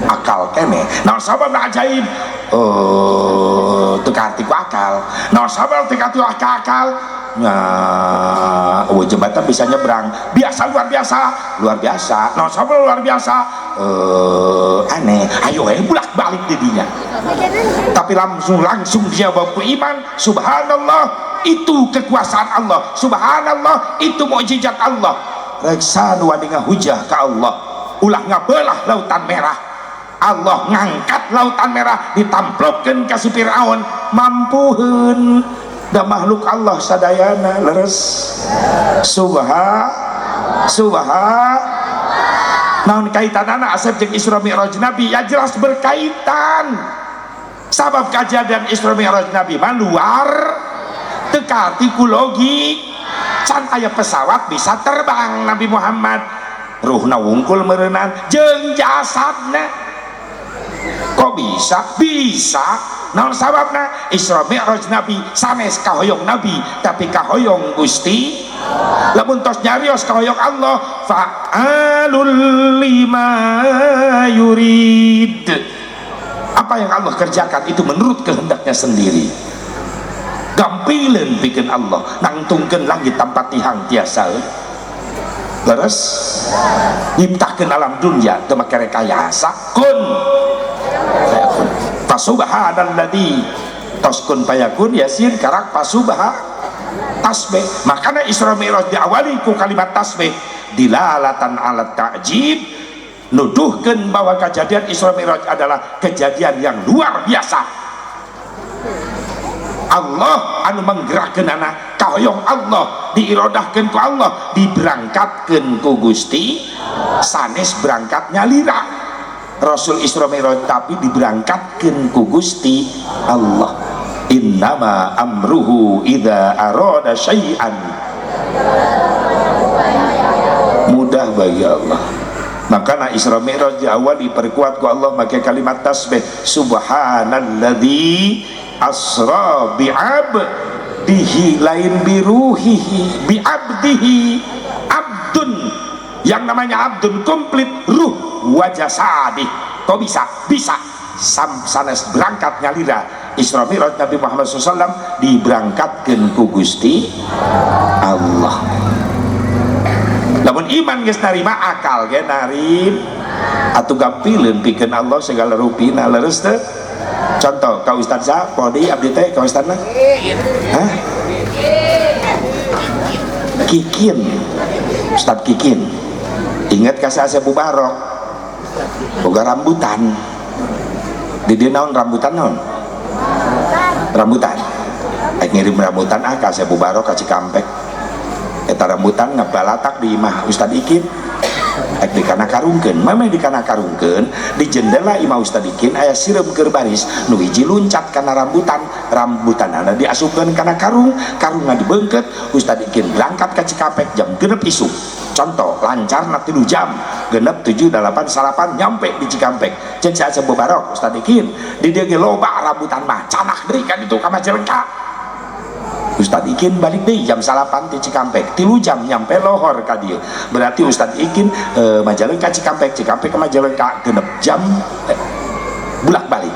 akal kene. Naon sababna ajaib? Oh, teu kaarti ku akal. Naon sababna teu kaarti ku akal? Nah, oh, jembatan bisa nyebrang, biasa luar biasa, luar biasa. Naon sababna luar biasa? Aneh. Ayo bulak balik didinya. Tapi langsung dia bawa ku iman. Subhanallah, itu kekuasaan Allah. Subhanallah, itu mukjizat Allah. Reksa nu wani ngahujah ka Allah, ulah ngabelah lautan merah. Allah ngangkat lautan merah, ditamplokkeun ka si Firaun, mampuheun. Da makhluk Allah sadayana leres. Subhan. Naon kaitanana Asep jeung Isra Mi'raj Nabi? Ya jelas berkaitan. Sabab kejadian Isra Mi'raj Nabi mah luar teu kaarti ku logik. Can aya pesawat bisa terbang Nabi Muhammad. Ruhna wungkul meureunan jeung jasadna. Kok bisa? Bisa. Naon sababna? Isra Mi'raj Nabi sanes kahoyong Nabi, tapi kahoyong Gusti. Lamun tos nyarios kahoyong Allah, fa'alul lima yurid. Apa yang Allah kerjakan itu menurut kehendaknya sendiri. Gampileun pikeun Allah, nangtungkeun langit tanpa tihang tiasa. Leres nyiptakeun alam dunia teu make rekayasa. Kun fayakun. Fasubhanalladzi tos kun fayakun yasin karak fasubha tasbih. Makanya Isra Mi'raj diawali ku kalimat tasbih, dilalatan ala ta'jib, nuduhkeun bahwa kejadian Isra Mi'raj adalah kejadian yang luar biasa. Allah anu menggerakkeun anak kahoyong Allah, diirodahkeun ku Allah, diberangkatkeun ku Gusti. Sanes berangkat nyalira Rasul Isra Mi'raj, tapi diberangkatkeun ku Gusti Allah. Innama amruhu idza arada syai'an, mudah bagi Allah. Makanya Isra Mi'raj di awal diperkuat ku Allah pakai kalimat tasbih, subhanalladzi asra bi'abdihi, lain biruhihi, bi'abdihi. Abdun, yang namanya abdun komplit ruh wajah sadih. Kok bisa? Bisa. Sanes berangkat nyalira Isra Mi'raj Nabi Muhammad SAW diberangkatkan ku Gusti Allah. Namun iman geus narima, akal ge narim, atuh gampileun pikeun Allah segala rupina. Leres teu? Contoh ka Ustaz sa podi abdi teh ka Ustazna? Hah? Kikin. Ustaz Kikin. Ingat ka si Asep Mubarok. Boga rambutan. Di dieu naon rambutan naon? Rambutan. Ek ngirim rambutan ah ka Asep Mubarok ka Cikampek. Eta rambutan ngabalatak di imah Ustaz Ikin. Ek dikana karungkeun, mameh dikana karungkeun di jendela imah Ustaz Ikin aya sireum keur baris, nu hiji luncat kana rambutan, rambutanana diasupkeun kana karung, karungna dibeungkeut. Ustaz Ikin berangkat ka Cikampek jam 6 isuk. Contoh lancarna 3 jam, 6, 7, 8, 9 nyampe di Cikampek. Ceuk si Asep Mubarok, Ustaz Ikin di dieu ge loba rambutan mah, canak deui kan itu ka Majalengka. Ustaz Ikin balik deui jam 9 di Cikampek, 3 jam nyampe lohor ka dieu. Berarti Ustaz Ikin Majalengka Cikampek, Cikampek ke Majalengka 6 jam bulak balik.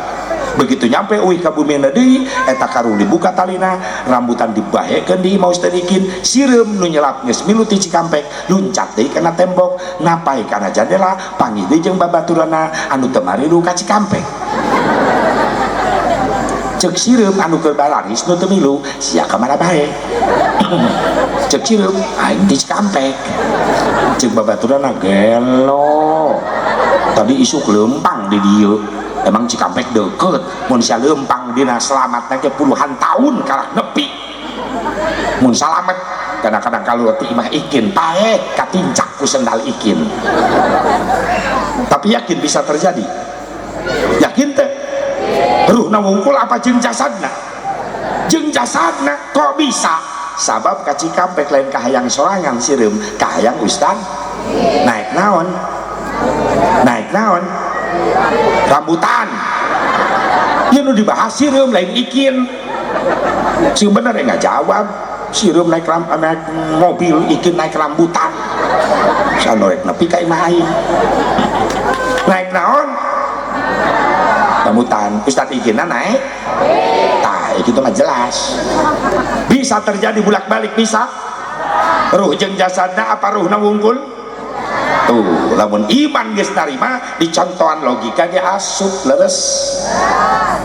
Begitu nyampe uih ka bumina deui, eta karung dibuka talina, rambutan dibahekeun di imah Ustaz Ikin, sireum nu nyelap geus milu ti Cikampek, luncat deui kana tembok, napai kana jandela, panggih deui jeung babaturanna anu teu marilu ka Cikampek. Cek sireum anu keur balaris nu teu milu, sia ka mana bae. Cek sireum aing di Cikampek. Cek babaturanna gelo. Tadi isuk leumpang di dieu. Emang Cikampek deket, mun sia leumpang dina selamatna ge puluhan tahun kalah nepi. Mun salamet kadang-kadang kalau ti imah ikin paeh katincak ku sendal ikin. Tapi yakin bisa terjadi? Yakin teh? Ruhna wungkul apa jeung jasadna? Jeung jasadna kok bisa? Sabab ka Cikampek lain kahayang sorangan sireum, kahayang ustad. Naik naon? Naik naon? Rambutan. Ieu nu dibahas sireum lain ikin. Sing bener nggak jawab. Sireum naik mobil, ikin naik rambutan. Sanorek nepi ka imah aing. Naik naon? Rambutan. Ustad ikinna naik? Tah, itu mah jelas. Bisa terjadi bolak-balik bisa. Ruh jeung jasadna apa ruhna wungkul? Tuh, lamun iman geus narima dicontohan logika ge asup leres.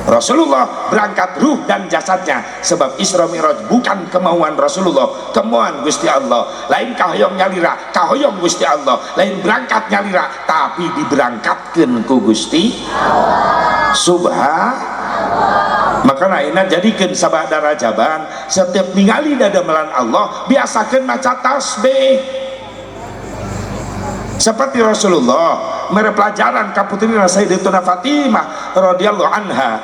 Rasulullah berangkat ruh dan jasadnya, sebab Isra Mi'raj bukan kemauan Rasulullah, kemauan Gusti Allah. Lain kahoyong nyalira, kahoyong Gusti Allah. Lain berangkat nyalira, tapi diberangkatkeun ku Gusti Subhan. Maka ayeuna jadikeun sabada rajaban, setiap ningali dadamelan Allah biasakeun maca tasbih. Seperti Rasulullah mere pelajaran ka putrina Sayyidatuna Fatimah radhiyallahu anha.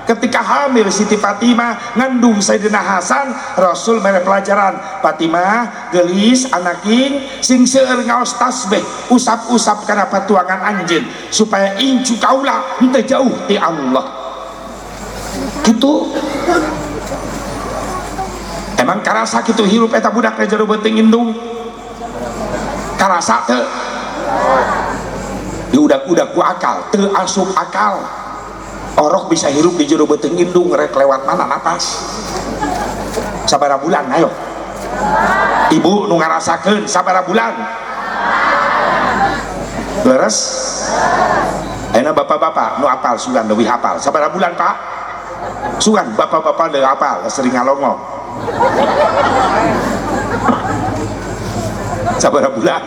Ketika hamil Siti Fatimah ngandung Sayyidina Hasan, Rasul mere pelajaran, Fatimah gelis anaking sing seueur ngaos tasbih, usap-usap kana patuangan anjeun supaya incu kaula henteu jauh ti Allah. Kitu. Emang karasa kitu hirup eta budak teh jero beuteung indung? Karasa teu? Diudak-udak ku akal, teu asup akal. Orok bisa hirup di jero beuteung indung rek lewat mana napas? Sabaraha bulan ayo. Ibu nu ngarasakeun sabaraha bulan? Leres? Ayeuna bapak-bapak nu apal sugan leuwih apal. Sabaraha bulan, Pak? Sugan bapak-bapak leuwih apal, sering ngalongo. Sabaraha bulan?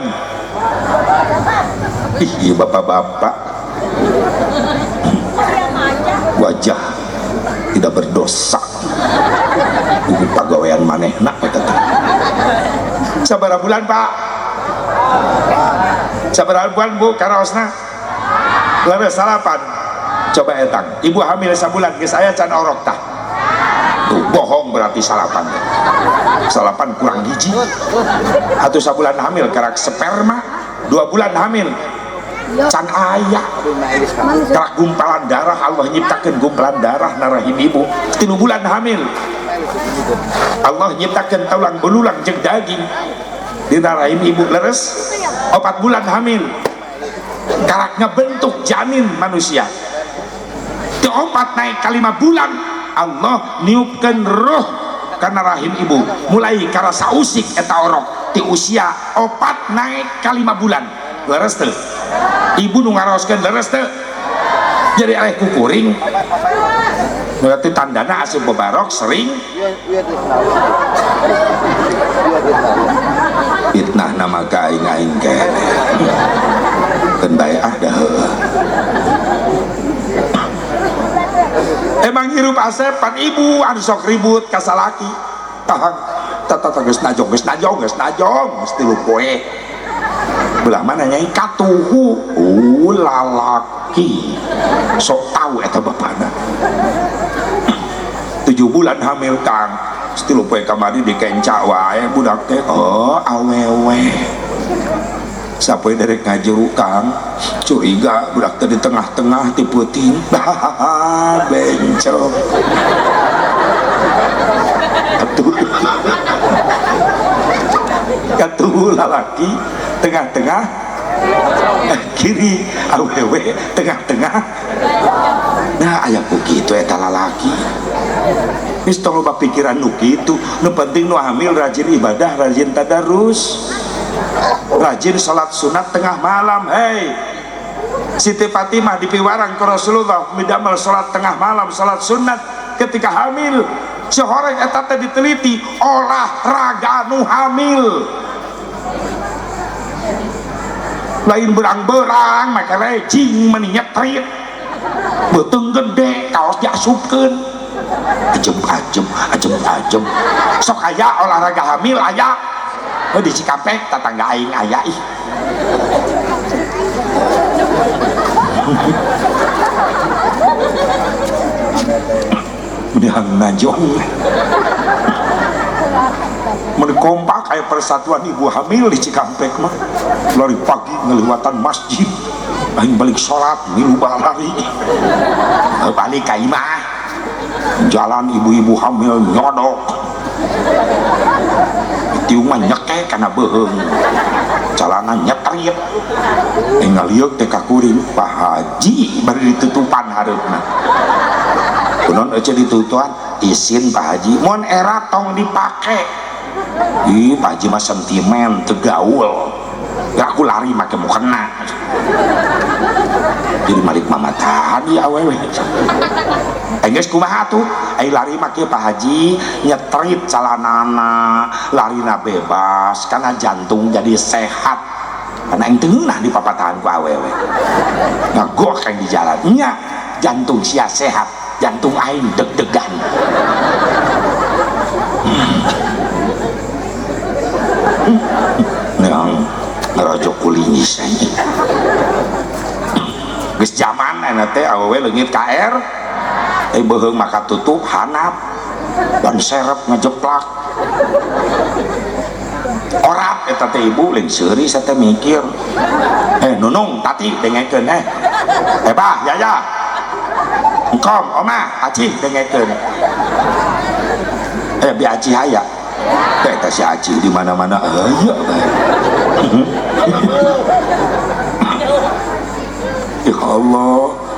Ih, bapak-bapak wajah tidak berdosa. Ibu pagawean manehna eta teh. Sabaraha bulan, Pak? Sabaraha bulan, Bu, karaosna? Leres salapan. Coba etang, ibu hamil sabulan geus aya can orok tah. Tuh, bohong berarti salapan. Salapan kurang hiji. Atuh sabulan hamil karak sperma, 2 bulan hamil can aya karak gumpalan darah. Allah nyiptakeun gumpalan darah narahim ibu. 3 bulan hamil Allah nyiptakeun tulang belulang jeung daging di narahim ibu. Leres? 4 bulan hamil karak ngebentuk janin manusia. 4 naik ke 5 bulan Allah niupkeun ruh kana rahim ibu, mulai karasa usik eta orok ti usia 4 naik ke 5 bulan. Leres teu? Ibu nu ngaraoskeun leres teu? Jadi eleh kukuring berarti tandana asup bebarok sering fitnah nama ka aing-aing keneh keun bae ah dah. Emang hirup asep pan ibu anu sok ribut ka salaki tahang tata geus najong geus najong geus najong geus 3 poe belah mana nyai katuhu lalaki sok tahu eta bapana. 7 bulan hamil kang 3 poe kamari dikenca wae budak teh oh awewe sapoe derek ngajeru kang curiga budak teh di tengah-tengah ti peuting bencong atuh katuhu lalaki tengah-tengah kiri awewe tengah-tengah. Nah aya ku kitu eta lalaki geus tong loba pikiran nu kitu, nu penting nu hamil rajin ibadah, rajin tadarus, rajin salat sunat tengah malam. Hei Siti Fatimah dipiwarang ke Rasulullah midamel salat tengah malam, salat sunat. ketika hamil. Sehoreng eta teh diteliti olahraga nu hamil. Lain berang-berang make legging meni nyetrit. Beuteung gede kaos diasupkeun. Ajem-ajem, ajem-ajem. Sok aya olahraga hamil aya. Oh di Cikampek tatangga aing aya ih. Udah najong. Mun kompak aya persatuan ibu hamil di Cikampek mah. Lari pagi ngeliwatan masjid. Aing balik salat milu lari. Balik ka imah. Jalan ibu-ibu hamil nyodok. Tiung mah nyekek kana beuheung. Calana nyetrit. Ngaliuk teh ka kuring Pak Haji bari ditutupan hareupna. Kunaon eueuh ditutupan isin Pak Haji mun era tong dipake. Ih Pak Haji mah sentimen teu gaul. Ya aku lari make mukena. Jadi malik mamatahan ya awewe. Geus kumaha atuh? Ai lari make Pak Haji nyetrit calanana, larina bebas karena jantung jadi sehat. Karena aing teu ngeunah dipapatahan ku awewe. Ngagok aing di jalan. Nya jantung sia sehat, jantung aing deg-degan. Neang ngarojok kulinyis anjing. Geus jaman ayeuna teh awewe leungit KR. Beuheung maka tutup hanap ban serep ngejeplak. Orat eta teh ibu lain seuri teh mikir. Nunung tati dengekeun bah yaya. Engkom omah acih dengekeun. Bi acih aya. Eta si acih di mana-mana aya bae. Ya Allah.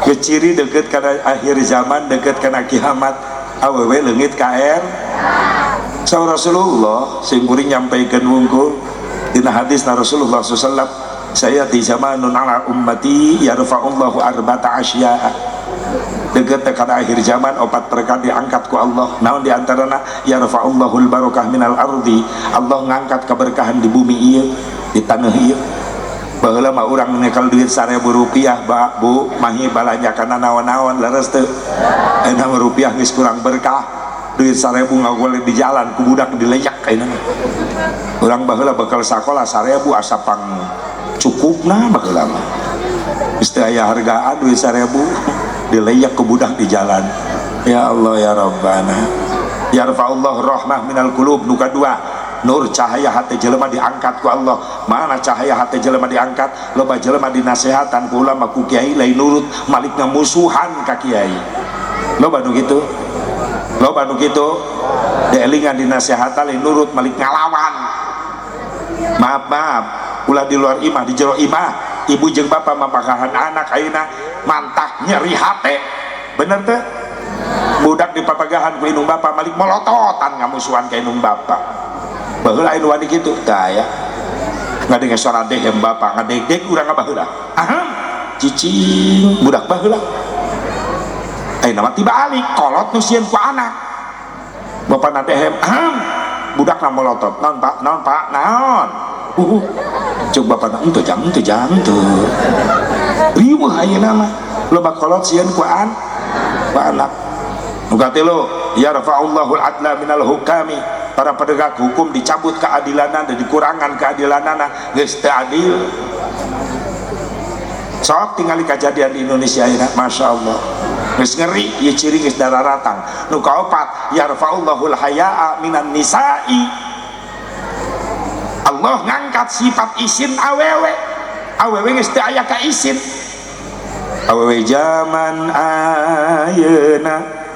Keciri deket karena akhir zaman, deket karena kiamat, awewe leungit KR. Saur Rasulullah sing kuring nyampaikeun wungkul dina hadis na Rasulullah sallallahu alaihi wasallam, saya di zamanun ala ummati yarfa'ullahu arba'ata asya'a. Deket karena akhir zaman opat perkara diangkat ku Allah. Naon di antarana yarfa'ullahul barakah minal ardi. Allah ngangkat keberkahan di bumi ieu, di tanah ieu. Baheula mah urang nyekel duit 1000 rupiah, Pak, Bu, mahi balanja kana naon-naon leres teu. Ayeuna mah rupiah geus kurang berkah. Duit 1000 ngagoleh di jalan ku budak dileyak ayeuna mah. Urang baheula bekal sakola 1000 asa pang cukupna baheula mah. Geus teu aya hargaan duit 1000 dileyak ku budak di jalan. Ya Allah ya Rabbana. Yarfa'ullahu rahmah minal qulub nu kadua. Nur cahaya hati jelema diangkat ku Allah. Mana cahaya hati jelema diangkat? Loba jelema dinasehatan ku ulama ku kiai lain nurut malik ngamusuhan ka kiai. Loba nu kitu. Loba nu kitu. Dielingan dinasehatan lain nurut malik ngalawan. Maaf maaf, ulah di luar imah di jero imah ibu jeung bapa mapakahan anak ayeuna mantak nyeri hate. Bener teu? Budak dipapagahan ku indung bapa malik molototan ngamusuhan ka indung bapa. Baheula anu wani kitu tah ya. Ngadenge suara dehem bapa, ngadegdeg urang baheula. Aham, cicing budak baheula. Ayeuna mah tibalik kolot nu sieun ku anak. Bapana dehem, aham, budakna molotot. Naon Pak? Naon Pak? Naon? Cuk bapana henteu jang teu jang teu. Riweuh ayeuna mah. Loba kolot sieun ku anak. Nu katilu, yarfa'ullahul adla minal hukami. Para penegak hukum dicabut keadilanan dan dikurangan keadilanana geus teu adil. Sok tingali kejadian di Indonesia ayeuna, Masya Allah. Geus ngeri ieu ciri geus dararatang. Nu kaopat, yarfa'ullahul haya'a minan nisa'i. Allah ngangkat sifat isin awewe. Awewe geus teu aya ka isin. Awewe zaman ayeuna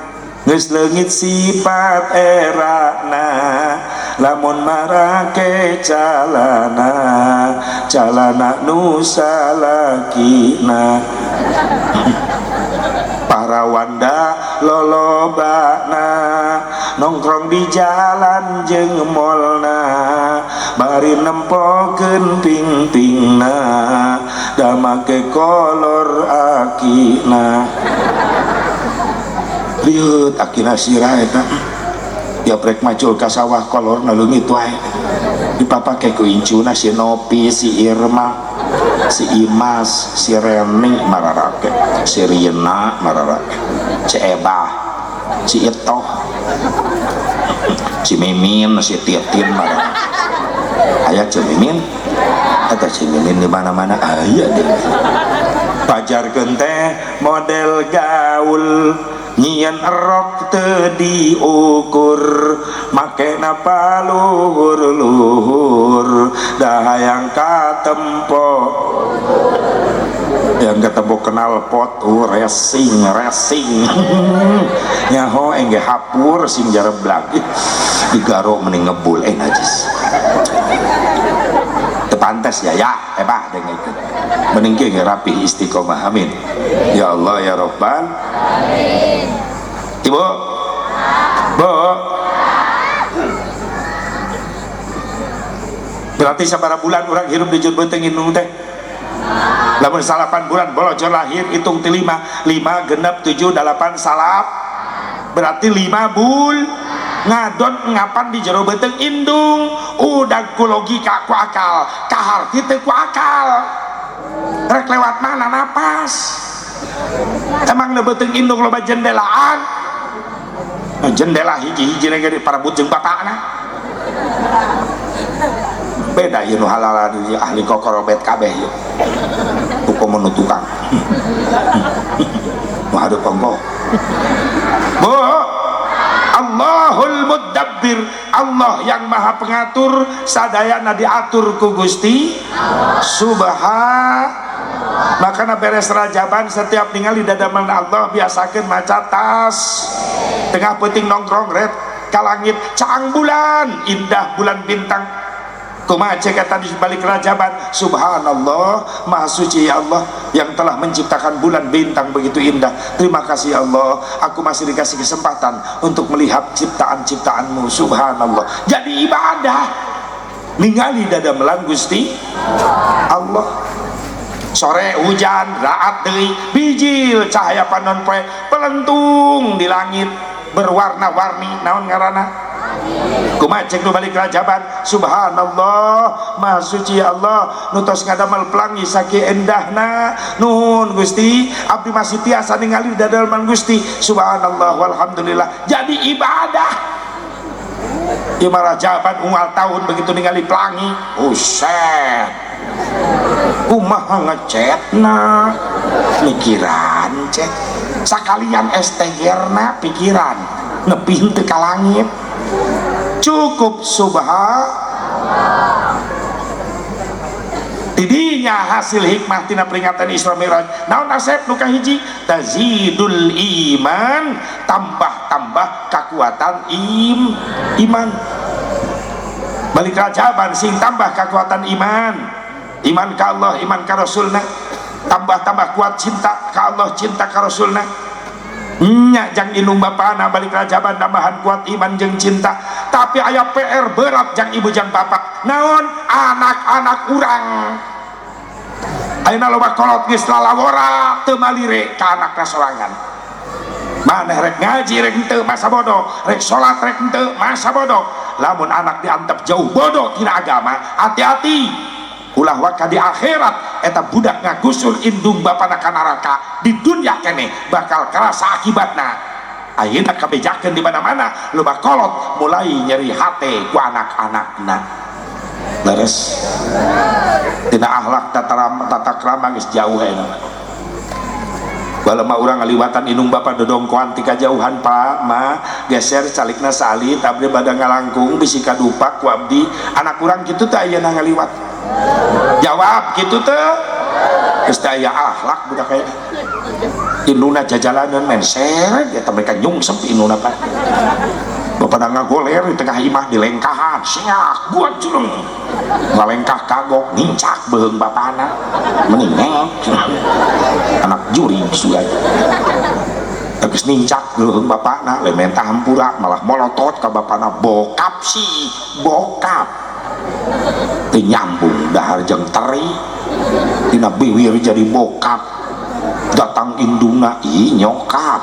geus leungit sifat erana, lamun marake calana, calana nu salakina. Para wanda lolobana nongkrong di jalan jeung molna, bari nempokeun pingpingna, da make kolor akina. Liut akina sirah eta. Tiap rek macul ka sawah kolorna leungit wae. Dipapake ku incuna si Nopi, si Irma, si Imas, si Reni mararake, si Rina mararake, si Ebah, si Itoh, si Mimin, si Titin mararake. Aya si Mimin, eta si Mimin di mana-mana aya deh. Pajarkeun teh model gaul nyian rok teu diukur make napa luhur-luhur dah hayang katempo yang ketemu kenal pot racing racing nyaho engge hapur sing jareblak digaro mending ngebul najis pantas ya ya ebah dengekeun mending kieu rapi istiqomah amin ya Allah ya Rabbal amin. Ibu bu berarti sabaraha bulan urang hirup di jero beuteung indung teh lamun 8 bulan bolojor lahir hitung ti 5 5 genep 7 8 salap berarti 5 bul ngadon ngapan di jero beuteung indung udah ku logika ku akal kaharti teu ku akal rek lewat mana napas emang na beuteung indung loba jendelaan jendela hiji-hiji ge diparebut jeung bapakna beda ieu nu halal ahli kokorobet kabeh ieu hukum nu tukang nu hadeup ongkoh bu Allahul Mudabbir, Allah yang maha pengatur, sadayana diatur ku Gusti Subhan. Makana beres rajaban setiap ningali dadaman Allah biasakeun maca tas. Tengah peuting nongkrong red ka langit caang bulan, indah bulan bintang. Kumaha cek eta di balik rajaban, subhanallah, maha suci ya Allah yang telah menciptakan bulan bintang begitu indah. Terima kasih ya Allah, aku masih dikasih kesempatan untuk melihat ciptaan-ciptaanmu. Subhanallah. Jadi ibadah ningali dadamelan Gusti Allah. Sore hujan, raat deui, bijil cahaya panon poe pelentung di langit berwarna-warni. Naon ngaranna? Kumaha cek nu balik rajaban, subhanallah, maha suci ya Allah nu tos ngadamel pelangi sakieu endahna. Nuhun Gusti, abdi masih tiasa ningali dadamelan Gusti. Subhanallah walhamdulillah. Jadi ibadah. Ieu mah rajaban unggal tahun begitu ningali pelangi, buset. Kumaha ngecetna? Mikiran cek. Sakalian STG-na pikiran nepi henteu ka langit. Cukup subhanallah. Tidinya hasil hikmah tina peringatan Isra Mi'raj. Naon asep nu kahiji? Tazidul iman, tambah-tambah kekuatan iman. Balik rajaban sing tambah kekuatan iman. Iman ka Allah, iman ka Rasulna. Tambah-tambah kuat cinta ka Allah, cinta ka Rasulna. Nya jang indung bapana balik rajaban tambahan kuat iman jeung cinta. Tapi aya PR berat jang ibu jang bapak. Naon anak-anak urang. Ayeuna loba kolot geus lalawora teu malire ka anakna sorangan. Maneh rek ngaji rek henteu masa bodoh, rek salat rek henteu masa bodoh. Lamun anak diantep jauh bodoh tina agama, hati-hati. Ulah waka di akhirat eta budak ngagusur indung bapana ka neraka di dunia kene bakal kerasa akibatna. Ayeuna kabejakeun di mana-mana loba kolot mulai nyeri hate ku anak-anakna. Leres tina akhlak tata krama geus jauh ayeuna. Balema urang ngaliwatan indung bapa dodongkoan ti kajauhan pak ma geser calikna salit abdi bada ngalangkung bisi kadupak ku abdi anak urang kitu teh ayeuna ngaliwat. Jawab gitu teh geus teh aya akhlak budak aya indungna jajalaneun menser eta mereka nyungsep indungna pak bapana ngagoler di tengah imah dilengkahan siak buat culung ngalengkah kagok nincak beuheung bapana mending anak juri sugan geus nincak beuheung bapana lain menta hampura malah molotot ka bapana bokap sih bokap teu nyambung dahar jeung teri dina biwir jadi bokap datang indungna ih nyokap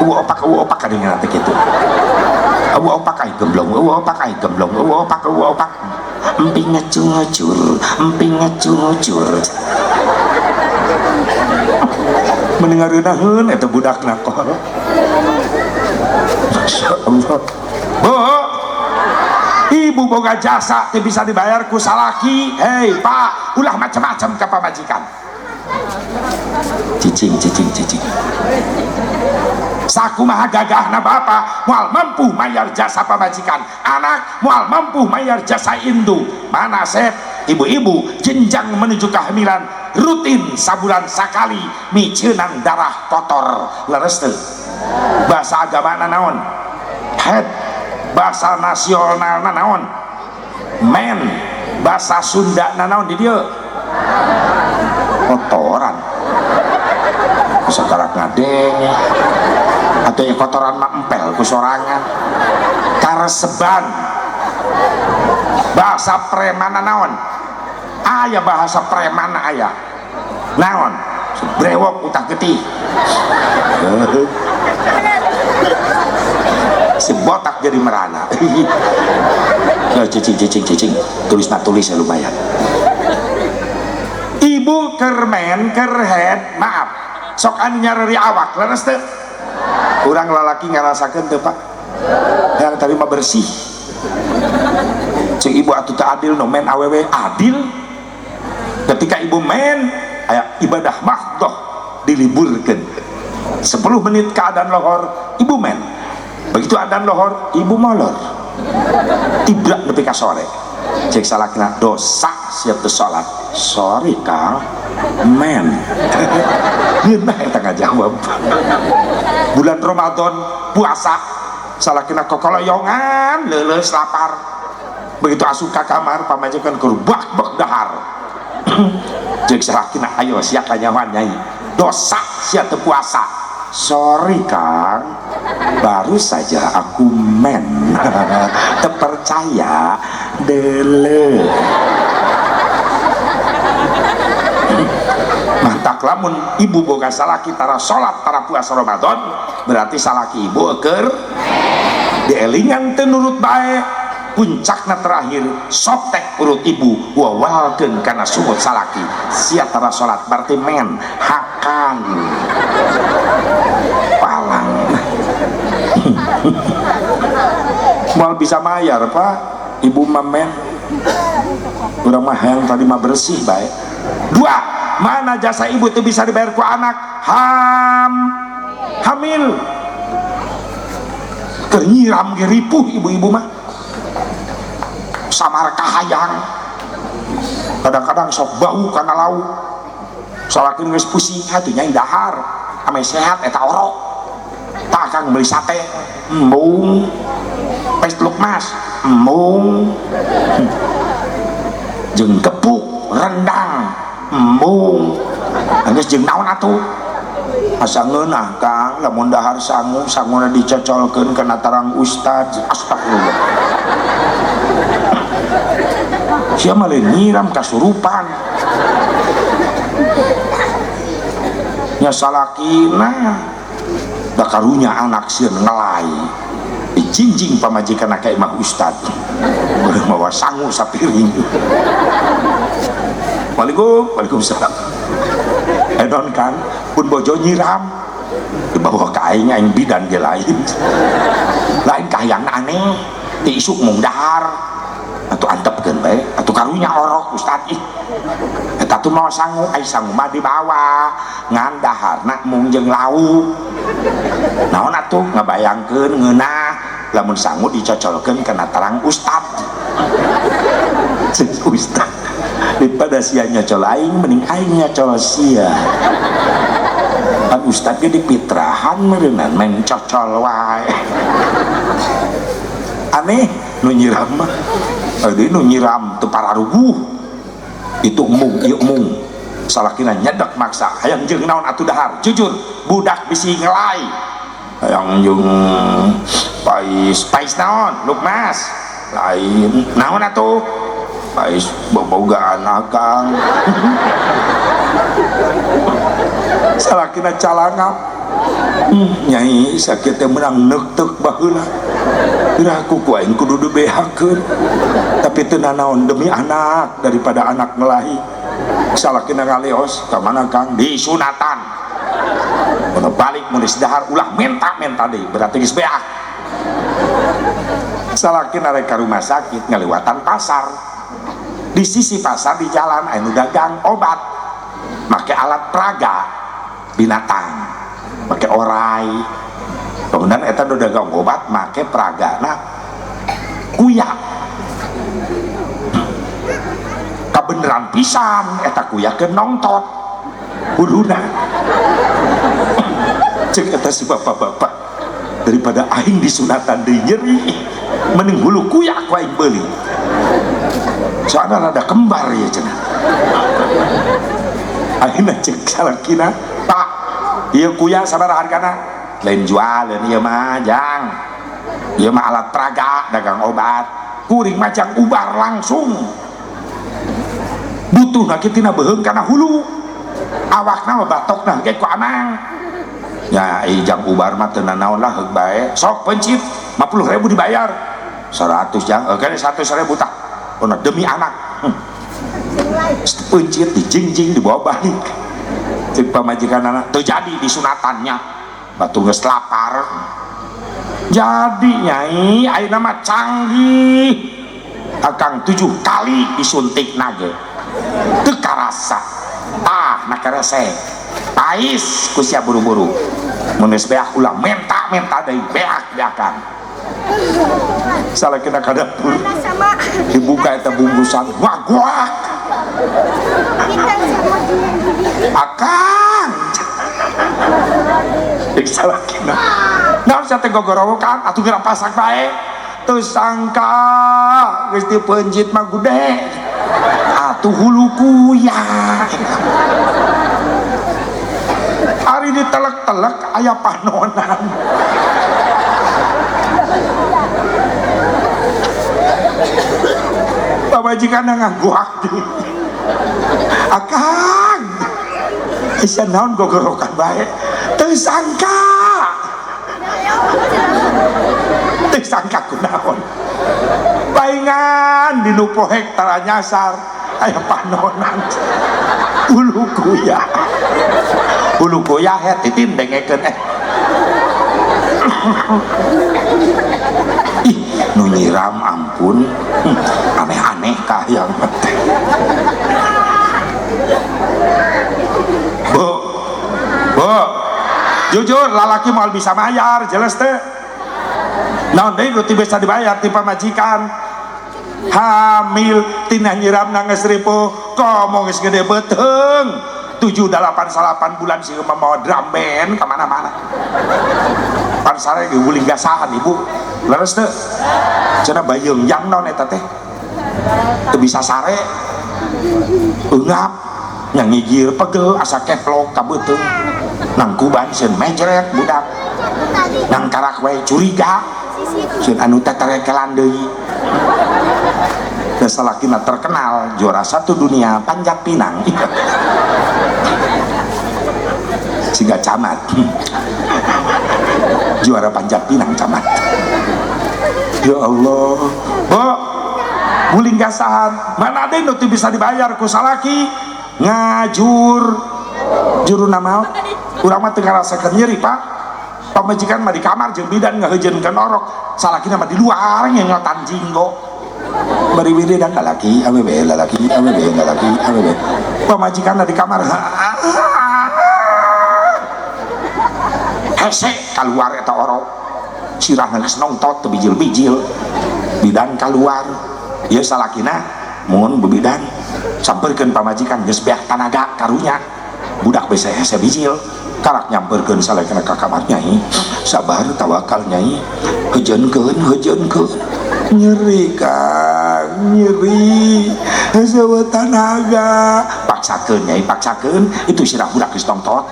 Eueuh opak kadingan teh kitu. Eueuh opak ai gemblong, eueuh opak ai gemblong, eueuh opak, eueuh opak. Emping ngacung-ngacur, emping ngacung-ngacur. Mendengar reunaheun eta budak nakol. Masya Allah. Bu, ibu boga jasa teu bisa dibayar ku salaki. Hei pak, ulah macam-macam ka pamajikan. Cicing, cicing, cicing. Sakumaha gagahna bapak moal mampu mayar jasa pamajikan, anak moal mampu mayar jasa indung. Mana sep ibu-ibu jenjang menuju kehamilan rutin sabulan sakali miceunan darah kotor. Leres teu? Bahasa agamana naon? Head. Bahasa nasionalna naon? Men. Bahasa Sundana naon di dieu? Kotoran. Sakarak ngadenge atau ya kotoran mah empel ku sorangan. Kareseban. Bahasa premana naon? Aya bahasa premana aya naon? Brewok utah getih. Si botak jadi merana. Cicing, cicing, cicing. Tulis nak tulis ya lumayan. Ibu kermen kerhead, maaf, sok anu nyareri awak leres teu? Urang lalaki ngarasakeun teu pak? Yang tadi mah bersih. Cek ibu atuh teu adil no men awewe adil. Ketika ibu men aya ibadah mahdoh diliburkeun 10 menit keadaan lohor ibu men. Begitu adzan lohor ibu molor. Tibrak nepi ka sore. Cek salakina dosa siap teu salat. Sorry Kang, men. Ngeunah eta ngajawab. Bulan Ramadan puasa salakina kokoloyongan leuleus lapar. Begitu asup ka kamar pamajikan keur bak-bak dahar. Cek salakina ayo sia kanyawan nyai. Dosa sia teu puasa. Sorry Kang, baru saja aku men. Terpercaya dele. Mantak lamun ibu boga salaki tara salat tara puasa Ramadan, berarti salaki ibu eker dielingan teu nurut bae. Puncakna terakhir sotek urut ibu wawalkeun kana sungut salaki. Sia tara salat berarti men hakan palang. Moal bisa mayar pak, ibu mah men. Urang mah hayang tadi mah bersih bae. Dua, mana jasa ibu teu bisa dibayar ku anak? Hamil. Keur nyiram ge ripuh ibu-ibu mah. Samar kahayang. Kadang-kadang sok bau kana lauk. Salaki geus pusing atuh nya dahar. Ame sehat eta orok. Tak akang beli sate, embung. Pes teluk mas, embung. Jeung gepuk rendang, embung. Geus jeung naon atuh? Asa ngeunah Kang, lamun dahar sangu, sanguna dicocolkeun kana tarang ustaz. Astagfirullah. Sia mah lain nyiram kasurupan. Nya salakina da karunya anak sieun ngelai. Dijinjing pamajikan ka imah ustad. Baru mawa sangu sapiring. Waalaikum, waalaikumsalam. Edon kan pun bojo nyiram dibawa ka aing, aing bidan ge lain. Lain kahayang aneh, ti isuk mung dahar. Atuh antepkeun bae, atuh karunya orok ustad ih. Eta tuh mawa sangu, ai sangu mah dibawa ngan daharna mung jeung lauk. Naon atuh ngabayangkeun ngeunah lamun sangu dicocolkeun kana tarang ustad. Ceuk ustad, daripada sia nyocol aing mending aing nyocol sia. Pan ustad ge dipitrahan meureunnan main cocol wae. Aneh nu nyiram mah. Aduh nu nyiram teu pararuguh. Itu embung ieu embung. Salakina nyedak maksa. Hayang jeung naon atuh dahar? Jujur, budak bisi ngelai. Hayang jeung pais, pais naon? Lukmas. Lain naon atuh? Pais bobogaan akang. Salakina calangap. Nyai sakit teh menang neuk-teuk baheula. Piraku ku aing kudu dibehakeun. Tapi teu nanaon demi anak daripada anak ngelahi. Salakina ngaleos ka mana Kang disunatan. Mun balik mun geus dahar ulah menta-menta deui berarti geus beak. Salakina rek ka rumah sakit ngaliwatan pasar. Di sisi pasar di jalan aya nu dagang obat. Make alat peraga binatang. Make orai. Kemudian eta nu dagang obat make peragana kuya. Kabeneran pisan eta kuya ke nongtot huluna. Cek eta si bapak-bapak daripada aing disunatan deui nyeri mending hulu kuya ku aing beuli. Soalna rada kembar ya cenah. Ayeuna cek salakina, Pak, ieu kuya sabaraha hargana? Lain jualeun ieu mah jang. Ieu mah alat peraga dagang obat. Kuring mah jang ubar langsung. Butuhna kieu tina beuheung kana hulu. Awakna mah batokna ge ku amang. Ya jang ubar mah teu nanaon lah heug bae. Sok pencit 50.000 dibayar. 100 jang, oke 100.000 tah. Ona demi anak. Pencit dijingjing dibawa balik. Cek pamajikan anak teu jadi disunatannya. Batu geus lapar. Jadi nyai ayeuna mah canggih. Akang 7 kali disuntik nage. Teu karasa. Tah na karese. Pais ku sia buru-buru. Mun geus beak ulah menta-menta deui beak-beakan. Salakina ka dapur. Dibuka eta bungkusan. Wah guak. Akang. Cek salakina. Naon sia teh gogorowokan atuh geura pasak bae. Teu sangka geus dipencit mah gede. Atuh hulu kuya. Ari ditelek-telek aya panonan. Pamajikan ngangguak deui. Akang. Sia naon gogorokan bae. Teu sangka. Teu sangka kunaon. Paingan dinu poek tara nyasar aya panonan. Hulu kuya. Hulu kuya he titin dengekeun eh. Ih, nu nyiram ampun. Aneh-aneh kahayang teh. Bu. Bu. Jujur lalaki moal bisa bayar, jelas teh. Naon deui nu teu bisa dibayar ti pamajikan. Hamil tina nyiram geus ripuh, komo geus gede beuteung. 7, 8, 9 bulan sih mau drum band ka mana-mana. Pan sare ge guling gasahan ibu. Leres teu? Cenah bayeung yang naon eta teh? Teu bisa sare. Eungap nya ngigir pegel asa keplok ka beuteung. Nangkuban sieun mejret budak. Nang karak wae curiga. Sieun anu teterekelan deui. Da salakina terkenal juara 1 dunia panjat pinang. Siga camat. Juara panjat pinang camat. Ya Allah. Bu, guling gasahan. Mana ada nu teu bisa dibayar ku salaki? Ngajur. Juruna maot. Urang mah teu ngarasakeun nyeri, Pak. Pamajikan mah di kamar jeung bidan ngaheujeunkeun orok. Salakina mah di luar nyengotan jinggo. Bari wiridan lalaki, awewe lalaki, awewe lalaki, awewe. Pamajikan di kamar. Hese keluar eta orok. Sirahna geus nongtot teu bijil-bijil. Bidan keluar. Ieu salakina mun bebidan sampeurkeun pamajikan geus beak tanaga karunya. Budak bese hese bijil. Karak nyamperkeun salakina ka kamar nyai. Sabar tawakal nyai. Heujeunkeun, heujeunkeun. Nyeri Kang, nyeri. Heuseut tanaga. Paksakeun nyai, paksakeun. Itu sirah budak geus tongtot.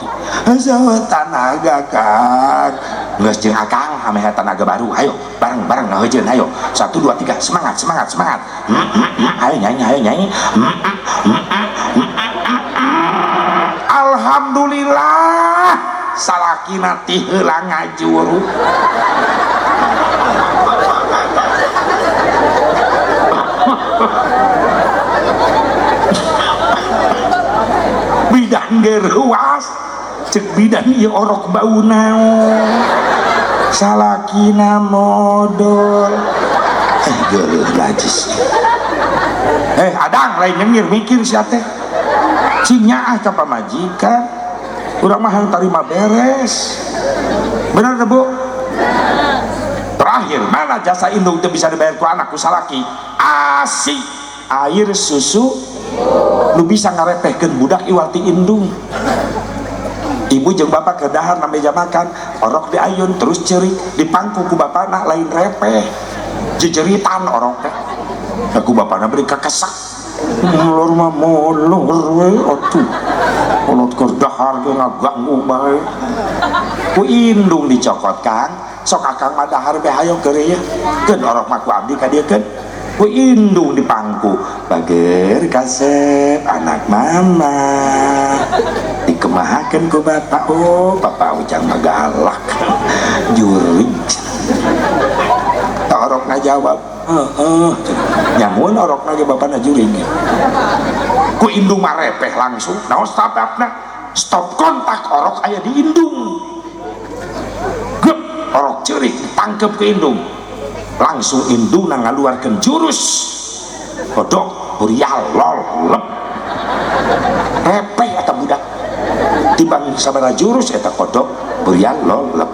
Heuseut tanaga Kang. Geus jeung akang ameh tanaga baru. Ayo bareng-bareng ngaheujeun ayo. 1 2 3 semangat semangat semangat. Ayo nyai, ayo nyai. Alhamdulillah. Salakina ti heula ngajuru. Bidan geruas cek bidan ieu orok bau naon salakina modol geuleuh najis adang lain nyengir mikir sia teh cing nyaah ka pamajikan urang mah hayang tarima beres bener teh Bu terakhir mana jasa indung teu bisa dibayar ku anak ku salaki asi air susu lu bisa ngarepehkeun budak iwal ti indung ibu jeung bapak ke dahar na meja makan orok diayun terus cerik dipangku ku bapana lain repeh jejeritan orok teh ku bapana beri kakesak molor mah molor we atuh kolot keur dahar ge ngaganggu bae ku indung dicokot Kang sok akang mah dahar be hayo keur ieu keun orok mah ku abdi ka dieu keun ku indung dipangku bager kasep anak mama dikemahakeun ku bapak oh bapak Ujang mah galak jurig tak orok ngajawab heeh nyamun orok lagi bapana jurig ku indung mah repeh langsung naon sababna stop kontak orok aya di indung gep orok ceurik ditangkep ku indung langsung indung ngaluarkeun jurus kodok burial lol lep repeh eta budak timbang sabaraha jurus eta kodok burial lol lep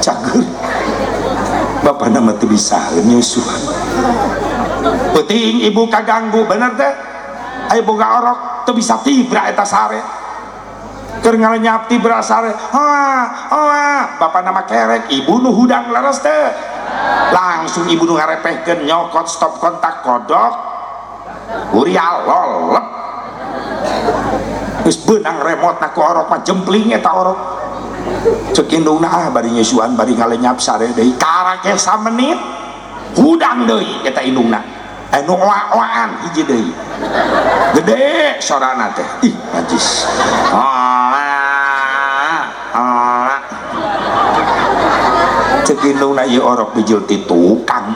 cager bapana mah teu bisa nyusuhan peuting ibu kaganggu bener teh aya boga orok teu bisa tibra eta sare keur ngalenyap tibra sare hoa hoa bapana mah kerek ibu nu hudang leres teh langsung ibu nu ngarepehkeun nyokot stop kontak kodok burial lolep geus beunang remotna ku orok mah jempling eta orok cek indungna ah bari nyusuan bari ngalenyap sare deui karake samenit hudang deui eta indungna anu oa-oaan hiji deui gede sorana teh ih najis cek indungna ieu orok bijil ti tukang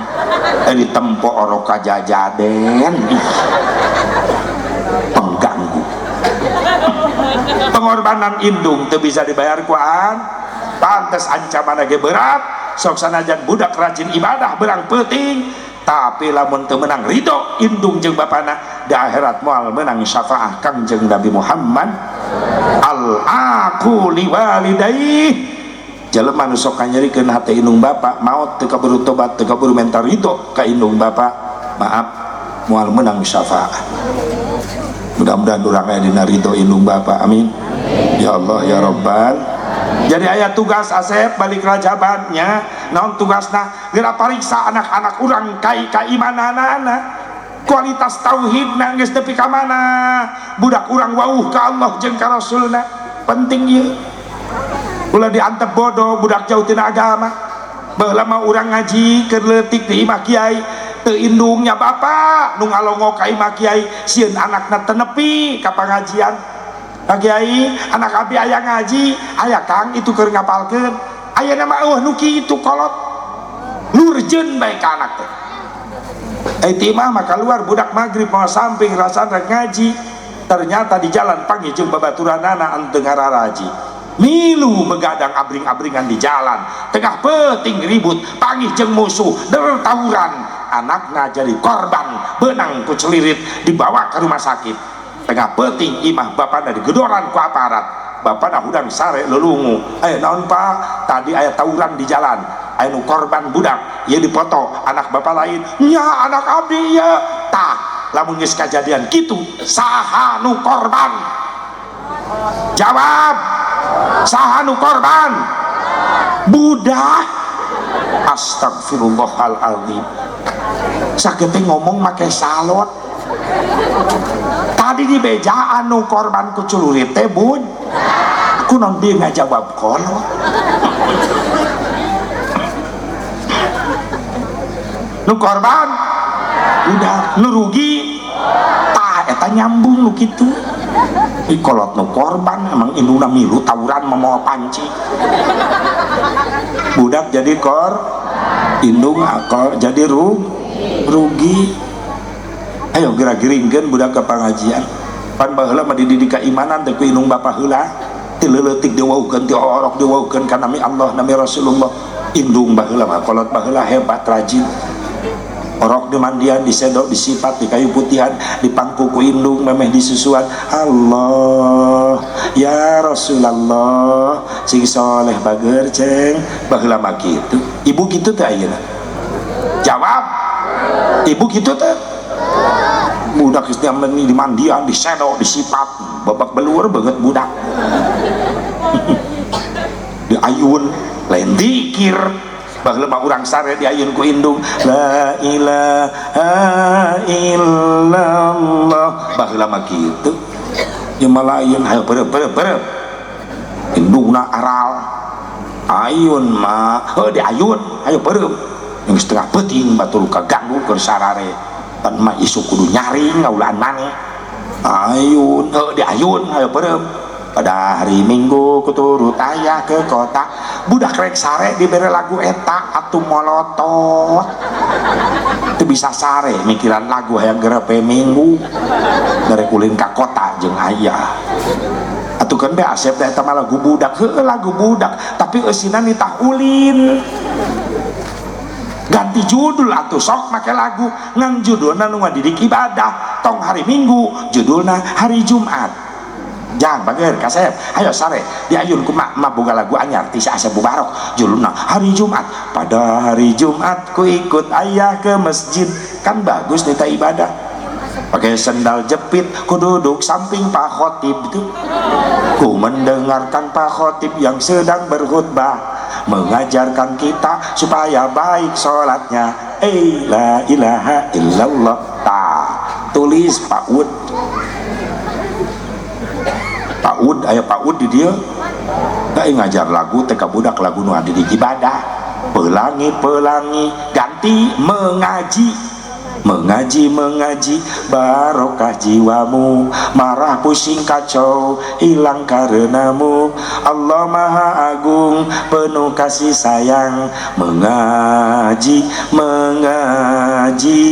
ditempo orok kajajaden ih pengganggu pengorbanan indung teu bisa dibayar kuan pantes ancaman ge berat sok sanajan budak rajin ibadah berang peuting tapi lamun teu meunang ridho indung jeung bapana di akhirat moal meunang syafaah Kangjeng Nabi Muhammad al aqu liwalidayhi jelema nu sok kanyerikeun hate indung bapa maot teu kaburu tobat teu kaburu menta ridho ka indung bapa maaf moal meunang syafaah mudah-mudahan urang aya dina ridho indung bapa amin ya Allah ya Rabbal. Jadi aya tugas Asep balik rajabannya naon tugasna geura pariksa anak-anak urang kai kaimananana kualitas tauhidna geus nepi ka mana budak urang wauh ka Allah jeung ka Rasulna penting ieu ulah diantep bodoh budak jauh tina agama baheula mah urang ngaji keur leutik di imah kiai teu indungnya bapak nu ngalongo ka imah kiai sieun anakna teu nepi ka pangajian Pak Kiai anak abdi aya ngaji aya Kang itu keur ngapalkeun ayeuna mah eueuh nu kitu kolot nurjeun bae ka anak teh ti imah mah kaluar budak magrib moal samping rasana rek ngaji ternyata di jalan panggih jeung babaturanana anu teu ngararaji milu begadang abring-abringan di jalan tengah peuting ribut panggih jeung musuh der tawuran anakna jadi korban beunang ku celirit dibawa ke rumah sakit tengah peuting imah bapana digedoran ku aparat bapana hudang sare lelungu naon Pak tadi aya tawuran di jalan aya nu korban budak ieu dipoto anak bapak lain nya anak abdi ieu tah lamun geus kajadian kitu saha nu korban jawab saha nu korban budak astagfirullahaladzim sakete ngomong make salot tadi di bejaan nu korban ku culurit teh bun kunaon bieu ngajawab kolot nu korban udah nu rugi tah eta nyambung nu kitu. Ih kolot nu korban emang indungna milu tawuran mamawa panci. Budak jadi indung akor jadi rugi. Ayo geura-giringkeun budak ke pengajian. Pan baheula mah dididik keimanan teh ku indung bapa heula. Ti leuletik diwaukeun, ti orok diwaukeun ka nami Allah, nami Rasulullah. Indung baheula mah kolot baheula hebat rajin. Orok dimandian, disedok, disipat, di kayu putihan, dipangku ku indung, memeh disusuan. Allah, ya Rasulullah, sing soleh bager ceng, baheula mah kitu. Ibu kitu teh ayeuna? Jawab. Ibu kitu teh? Budak geus dimandian, disedok, disipat, babak belur banget budak. Diayun, lain dikir. Baheula mah urang sare diayun ku indung la ilaha illallah. Baheula mah kitu. Ieu mah lain hayo berep. Indungna aral. Ayun mah heuh diayun, hayo berep. Yang setengah peuting batur kaganggu keur sarare. Pan mah isuk kudu nyaring ngaulaan maneh. Ayun heuh diayun, hayo berep. Pada hari Minggu kuturut ayah ke kota. Budak rek sare dibere lagu eta atuh molotot. Teu bisa sare mikiran lagu hayang gerepe Minggu. Darek ulin ka kota jeung ayah. Atuh kan be asep da eta mah lagu budak. Heueuh lagu budak, tapi eusina nitah ulin. Ganti judul atuh sok make lagu ngan judulna nu ngadidik ibadah. Tong hari Minggu, judulna hari Jumat. Jang bager kasep ayo sare diayun ku mak boga lagu anyar ti si Asep Mubarok judulna hari Jumat. Pada hari Jumat ku ikut ayah ke masjid. Kan bagus nita ibadah. Pakai sendal jepit ku duduk samping Pak Khotib itu. Ku mendengarkan Pak Khotib yang sedang berkhutbah, mengajarkan kita supaya baik sholatnya. La ilaha illallah. Ta tulis Pak Ud. Pak Ud, ayo Pak Ud di dia. Da ngajar lagu teh ka budak lagu nu didik ibadah. Pelangi-pelangi ganti mengaji. Mengaji mengaji barokah jiwamu, marah pusing kacau hilang karenamu. Allah Maha Agung penuh kasih sayang. Mengaji mengaji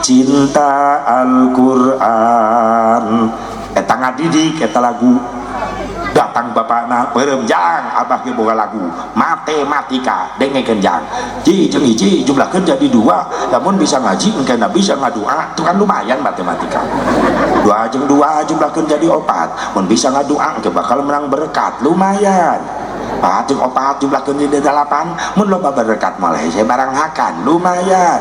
cinta Al-Qur'an. Eta ngadidik eta lagu. Datang bapakna peureum jang abah ge boga lagu matematika dengekeun jang. Ji jeung hiji jumlahkeun jadi 2, lamun bisa ngaji engke bisa ngadua, itu kan lumayan matematika. 2 jeung 2 jumlahkeun jadi 4, mun bisa ngadua engke bakal menang berkat, lumayan. 4 jeung 4 jumlahkeun jadi 8, mun loba berkat malah hese barang hakan, lumayan.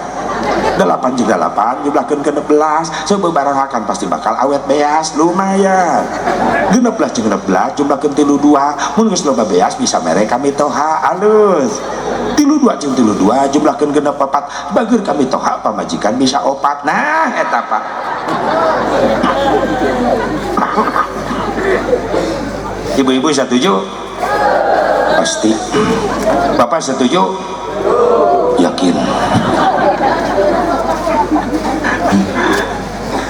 8 jeung 8 jumlahkeun 16, coba barang hakan pasti bakal awet beas, lumayan. 16 jeung 16 jumlahkeun 32, mun geus loba beas bisa mere kami toha alus. 32 jeung 32 jumlahkeun 64, bager kami toha pamajikan bisa 4. Nah eta Pak. Ibu-ibu setuju? Pasti. Bapak setuju? Yakin.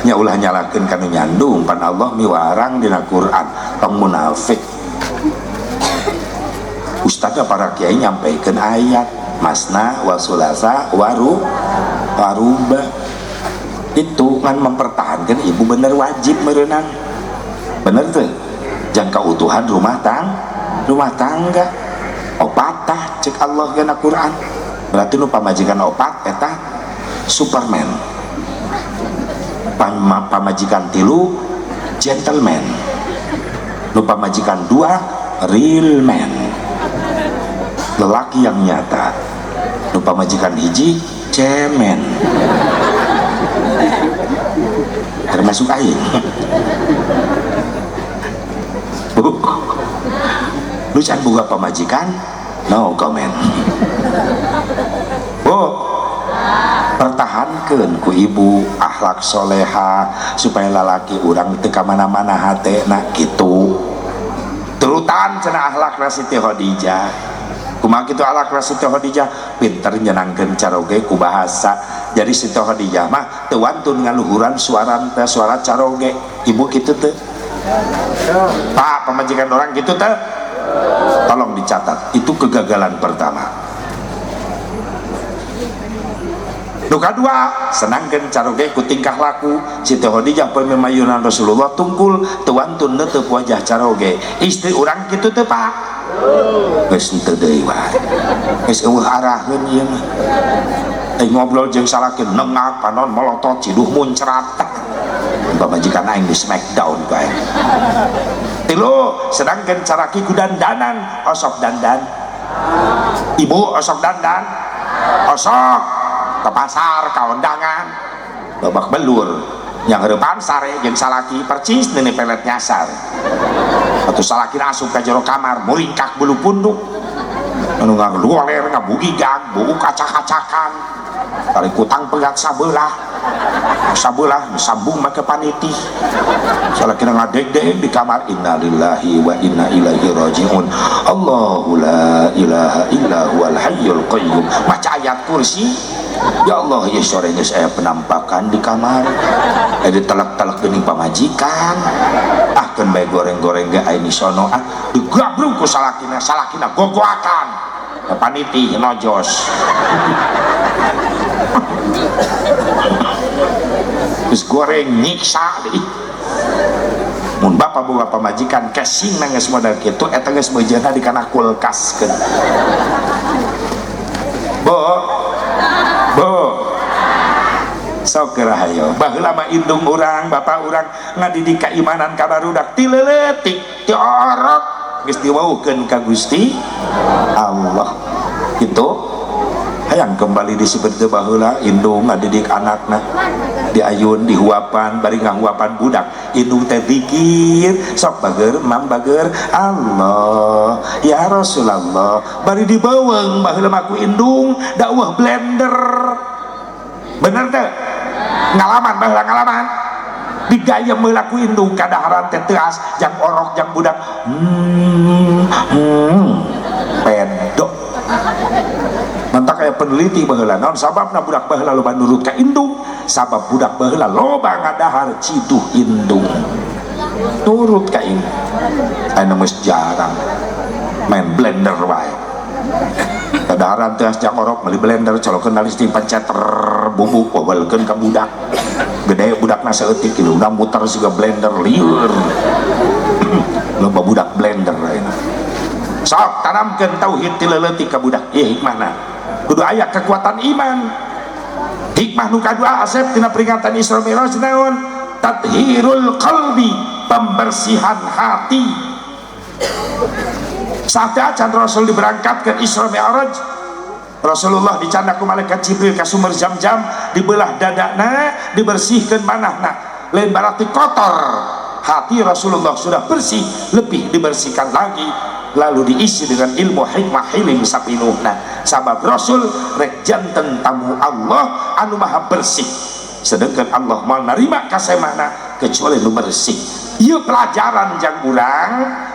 Nya ulah nyalakeun kanu nyandung pan Allah miwarang dina Quran tong munafik. Ustadz para kiai nyampaikan ayat masna wa sulasa waru waruba itu kan mempertahankan ibu bener wajib merenang bener tuh jangka utuhan rumah tangga opatah cek Allah dina Quran berarti nu pamajikan opat eta Superman, pamajikan 3 gentleman, nu pamajikan 2 real man, lelaki yang nyata, nu pamajikan 1 cemen, termasuk aing. Bu, lu can boga pamajikan, no comment. Bu, pertahankan ku ibu akhlak soleha supaya lalaki urang teu ka mana-mana hatena kitu. Turutan cenah akhlak Siti Khadijah. Kumaha kitu akhlak Siti Khadijah? Pinter nyenangkeun caroge ku bahasa. Jadi Siti Khadijah mah teu wantun ngaluhuran suara teh suara caroge. Ibu kitu teu. Pak, pamajikan orang gitu teh? Tolong dicatat, itu kegagalan pertama. Nu kadua, senangkeun caroge ku tingkah laku. Siti Khadijah pemimayunan Rasulullah tungkul teu wantun neuteub wajah caroge. Istri urang kitu teu, Pak? Geus henteu deui wae. Geus eueuh araheun ieu mah. Ngobrol jeung salaki nengak panon melotot ciduh muncrat. Pamajikan aing di smackdown ku aing. Tilu, sedangkan caraki ku dandanan, osok dandan. Ibu osok dandan. Osok ke pasar ka undangan. Babak belur. Yang heurepan sare jeung salaki percis neune pelet nyasar. Atuh salaki asup ka jero kamar muringkak bulu punduk. Anu ngagoler ngabugigag buuk acak-acakan. Tarik kutang pegat sabelah. Sabelah sambung make paniti. Salaki ngadeg-deg di kamar, innalillahi wa inna ilaihi rajiun. Allahu la ilaha illa huwal hayyul qayyum. Maca ayat kursi. Ya Allah, ya sore geus aya penampakan di kamar. Aya ditelek-telek geuning pamajikan. Ah keun bae goreng-goreng ge aya sono ah digabruk ku salakina, salakina gogoakan. Paniti nojos. Geus goreng nyiksa deui. Mun bapa boga pamajikan casing na geus modal kitu eta geus meujeuhna di kana kulkas keun. Bo. Bo. Sok geura hayo. Baheula mah indung urang, bapa urang ngadidik keimanan ka barudak ti leuletik, ti orok geus diwauhkeun ka Gusti Allah. Gitu. Hayang kembali disebut baheula indung ngadidik anakna diayun dihuapan bari ngahuapan budak indung teh zikir sok bager mam bager Allah ya Rasulullah bari dibeuweung baheula mah ku indung dakwah blender bener teh ngalaman baheula ngalaman digayem heula ku indung kadaharan teh teuas jang orok jang budak pedok. Mantak aya peneliti baheula naon sababna budak baheula loba nurut ka indung, sabab budak baheula loba ngadahar ciduh indung nurut ka indung. Ayeuna geus jarang main blender wae. Kadaharan teh jang orok meuli blender colokeun listrik penceter bubuk wawalkeun ka budak. Gede budakna saeutik kitu udah muter siga blender lieur. Loba budak blender ayeuna. Sok tanamkeun tauhid ti leuletik ka budak. Ieu hikmahna. Kudu aya kekuatan iman. Hikmah nu kadua asep tina peringatan Isra Mi'raj naon? Tathirul qalbi, pembersihan hati. Saat acan Rasul diberangkatkan Isra Mi'raj, Rasulullah dicandak ku malaikat Jibril ka sumur Zam-Zam, dibelah dadana, dibersihkeun manahna. Lain berarti kotor. Hati Rasulullah sudah bersih, lebih dibersihkan lagi, lalu diisi dengan ilmu hikmah hilim sapinuhna. Sabab Rasul rek janten tamu Allah anu maha bersih, sedangkan Allah moal narima kasemahna kecuali nu bersih. Ieu pelajaran jang urang.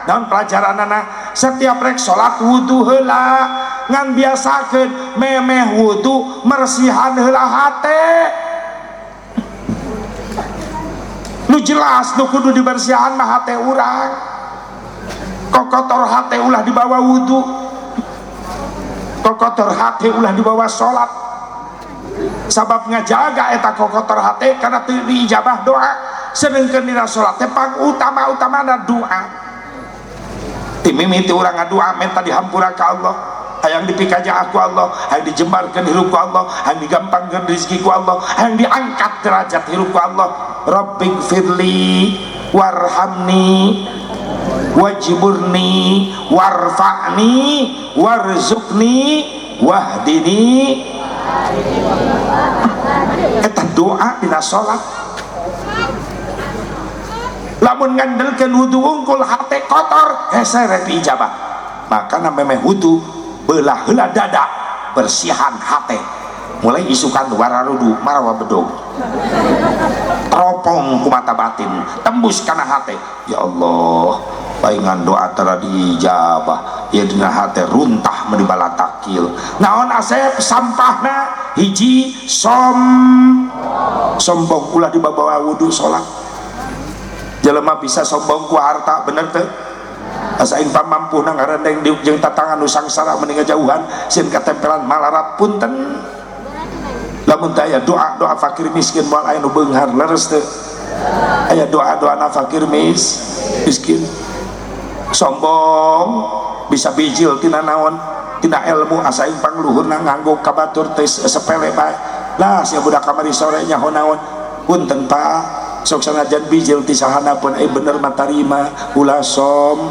Naon pelajaranana? Setiap rek salat wudu heula, ngan biasakeun memeh wudu mersihan heula hate. Nu jelas nu kudu dibersihan mah hate urang. Kokotor hate ulah dibawa wudu, kokotor hate ulah dibawa sholat. Sabab ngajaga eta kokotor hate karena teu diijabah doa. Sedengkeun dina sholat teh pang utama-utamana doa. Ti mimiti urang ngadua menta dihampura ka Allah, hayang dipikaja aku Allah, hayang dijembarkeun hirup ku Allah, hayang digampangkeun rezeki ku Allah, hayang diangkat derajat hirup ku Allah. Rabbighfirli warhamni wajburni warfa'ni warzuqni wahdini. Eta doa dina salat. Lamun ngandelkeun wudu wungkul hate kotor hese rek diijabah. Maka memeh wudu belah heula dada, bersihan hate. Mulai isukan wararudu marawa bedog, teropong ku mata batin, tembus kana hate. Ya Allah, paingan doa tara diijabah, ya dina hate runtah meuni balatakil. Naon asep sampahna? Hiji sombong ulah dibawa wudu salat. Jelema bisa sombong ku harta, bener teu? Asa aing pamampuhna ngarendeng diuk jeung tatangan nu sangsara mending ngajauhan sieun katempelan malarat punten. Lamun teu aya doa-doa fakir miskin moal aya nu beunghar, leres teu? Aya doa-doana fakir miskin. Sombong bisa bijil tina naon? Tina ilmu asa aing pangluhurna nganggo ka batur teh sepele bae. Lah sia budak kamari sore nyaho naon? Punten Pak, sok sanajan bijil ti sahana pun bener mah tarima ulah som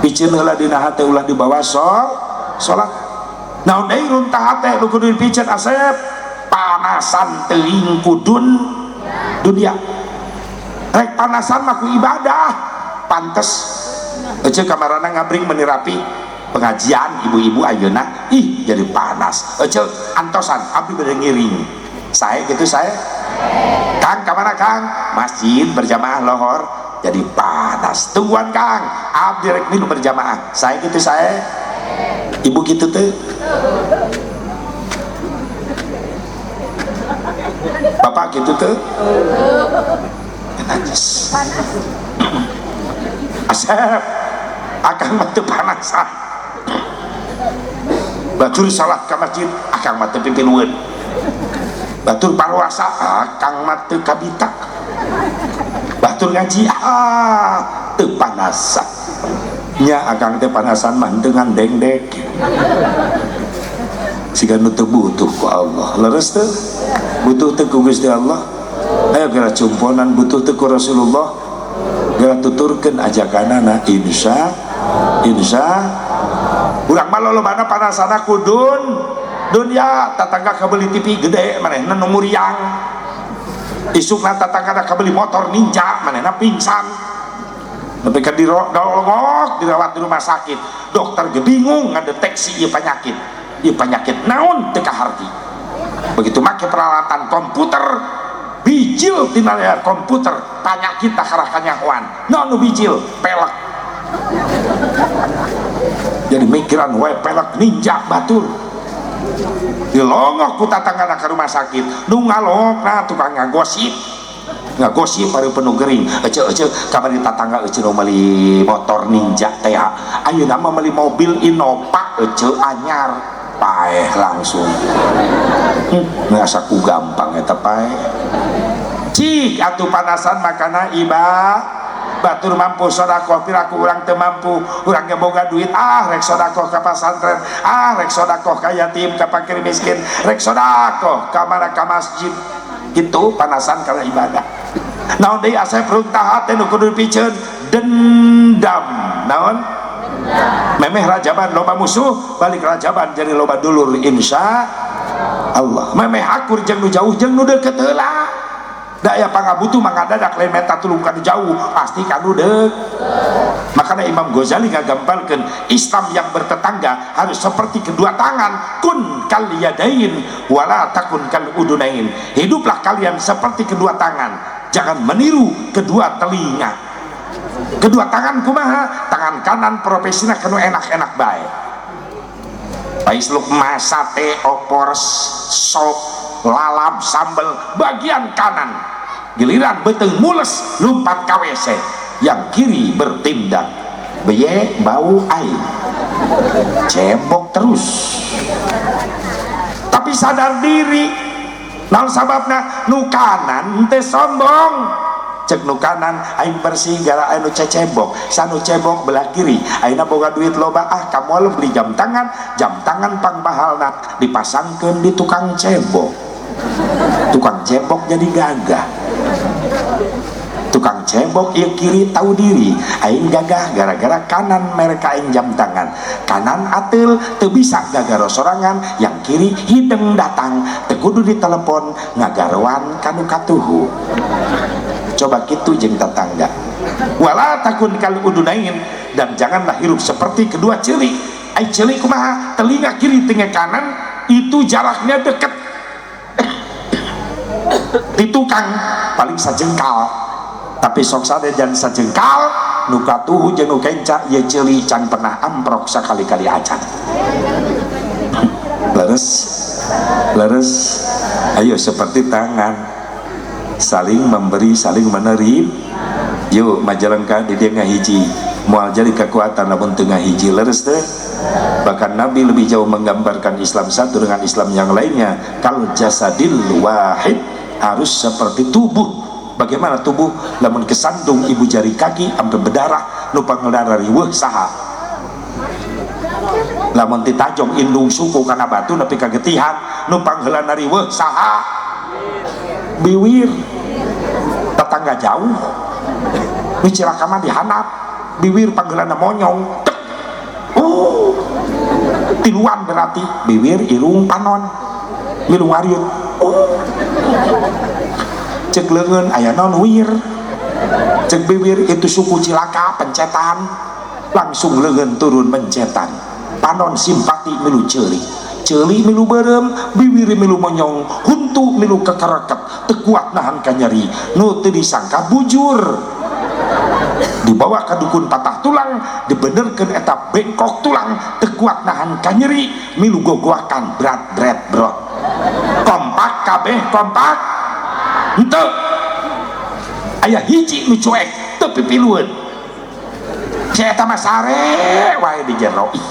piceun heula dina hate ulah dibawa salat. Naon deui runtah hate nu kudu dipiceun asep? Panasan teuing kudun dunia. Rek panasan mah ku ibadah pantes. Ece kamarana ngabring meuni rapi pengajian ibu-ibu ayeuna ih jadi panas. Ece antosan abdi bade ngiring. Sae gitu sae. Kang kamana Kang? Masjid berjamaah lohor jadi panas. Tungguan Kang, abdi rek minum berjamaah. Sae gitu sae. Ibu gitu teh. Bapak gitu teh. Najis. Asep akang mah teu panasan. Batur salat ka masjid akang mah teu pipilueun. Batur parwasa akang mah teu kabitak. Batur ngaji teu panasan. Nya akang teh panasan mah henteu ngandengdek. Siga nu teu butuh ku Allah. Leres teu? Butuh teu ku Gusti Allah? Ayo geura cumponan butuh teu ku Rasulullah? Geura tuturkeun ajakanana insya urang mah lolobana panasana kudun dunia. Tatangga kabeli TV gede manehna nu muriang, isukna tatangga kabeli motor ninja manehna pingsan nepi ka dilongok dirawat di rumah sakit. Dokter ge bingung ngadeteksi ieu penyakit, ieu penyakit naon teu kaharti. Begitu make peralatan komputer bijil tina layar komputer penyakit takarah kanyahoan naon nu bijil pelek. Jadi mikiran wae pelek ninja batur. Dilongok ku tatanggana ka rumah sakit, nu ngalongokna tukang ngagosip. Ngagosip baru penuh gering. Ece kamari tatangga ece nu meuli motor ninja teh. Ayeuna mah meuli mobil Innova ece anyar. Paeh langsung. Ngasa ku gampang eta paeh. Cik atuh panasan makana iba. Batur mampu sodakoh piraku urang teu mampu, urang ge boga duit rek sodakoh ka pasantren, rek sodakoh ka yatim, ka fakir miskin, rek sodakoh ka mana ka masjid. Gitu panasan kana ibadah. Naon deui asep runtah hate nu kudu dipiceun? Dendam. Naon? Memeh rajaban loba musuh, balik rajaban jadi loba dulur insya Allah. Memeh akur jeung nu jauh jeung nu deukeut heula. Da aya pangabutuh mangga dadak lain meta tulung ka nu jauh pasti ka nu deuk. Makanya Imam Ghazali ngagambarkeun Islam yang bertetangga harus seperti kedua tangan, kun kal yadain wala takun kal udunain. Hiduplah kalian seperti kedua tangan, jangan meniru kedua telinga. Kedua tangan kumaha? Tangan kanan profesina kanu enak-enak bae. Paisluk sate, opor, sop, lalap, sambel bagian kanan. Giliran beteng mules lompat ka WC, yang kiri bertindak beye bau air cebok terus. Tapi sadar diri naon sababna? Nu kanan teh sombong. Cek nu kanan aing bersih gara aing nu cecebok, sanu cebok belah kiri aingna boga duit loba kamu beli jam tangan, jam tangan pang mahalna dipasangkeun di tukang cebok. Tukang cebok jadi gagah. Tukang cebok ieu kiri tahu diri aing gagah gara-gara kanan merek aing jam tangan, kanan ateul teu bisa gagaro sorangan, yang kiri hideng datang teu kudu ditelepon ngagaroan kanu katuhu. Coba kitu jeung tetangga. Wala takun kal udunain, dan janganlah hirup seperti kedua ceuli. Ai ceuli kumaha? Telinga kiri telinga kanan itu jaraknya deket. Di tukang paling sajengkal. Tapi sok sade dan sajengkal nu katuhu jeung nu kenca ye ceuli can pernah amprok sakali-kali acan. Leres leres. Ayo seperti tangan, saling memberi, saling menerima. Yuk Majalengka di dieu ngahiji, moal jadi kekuatan lamun teu ngahiji, leres teh. Bahkan Nabi lebih jauh menggambarkan Islam satu dengan Islam yang lainnya, kal jasadil wahid, harus seperti tubuh. Bagaimana tubuh? Lamun kesandung ibu jari kaki sampai berdarah, nu pangelarah riweuh saha? Lamun ditajong indung suku kana batu nepi ka getihan, nu pangheulana riweuh saha? Biwir. Tetangga jauh nu cilaka mah dihandap, biwir pangheulana monyong. Tek. Oh, tiluan berarti biwir, irung, panon, milu ngariut. Oh, cek leungeun aya naon wir, cek biwir itu suku cilaka pencetan, langsung leungeun turun pencetan, panon simpati milu ceuli, ceuli milu beureum, biwir milu monyong, huntu milu kekereket, teu kuat nahan kanyeri, nu teu disangka bujur. Dibawa ke dukun patah tulang, dibenerkeun eta bengkok tulang, teu kuat nahan kanyeri, milu gogoakan berat bret brot. Kompak kabeh kompak henteu. Aya hiji nu cuek teu pipilueun. Si eta mah sare wae di jero. Ih.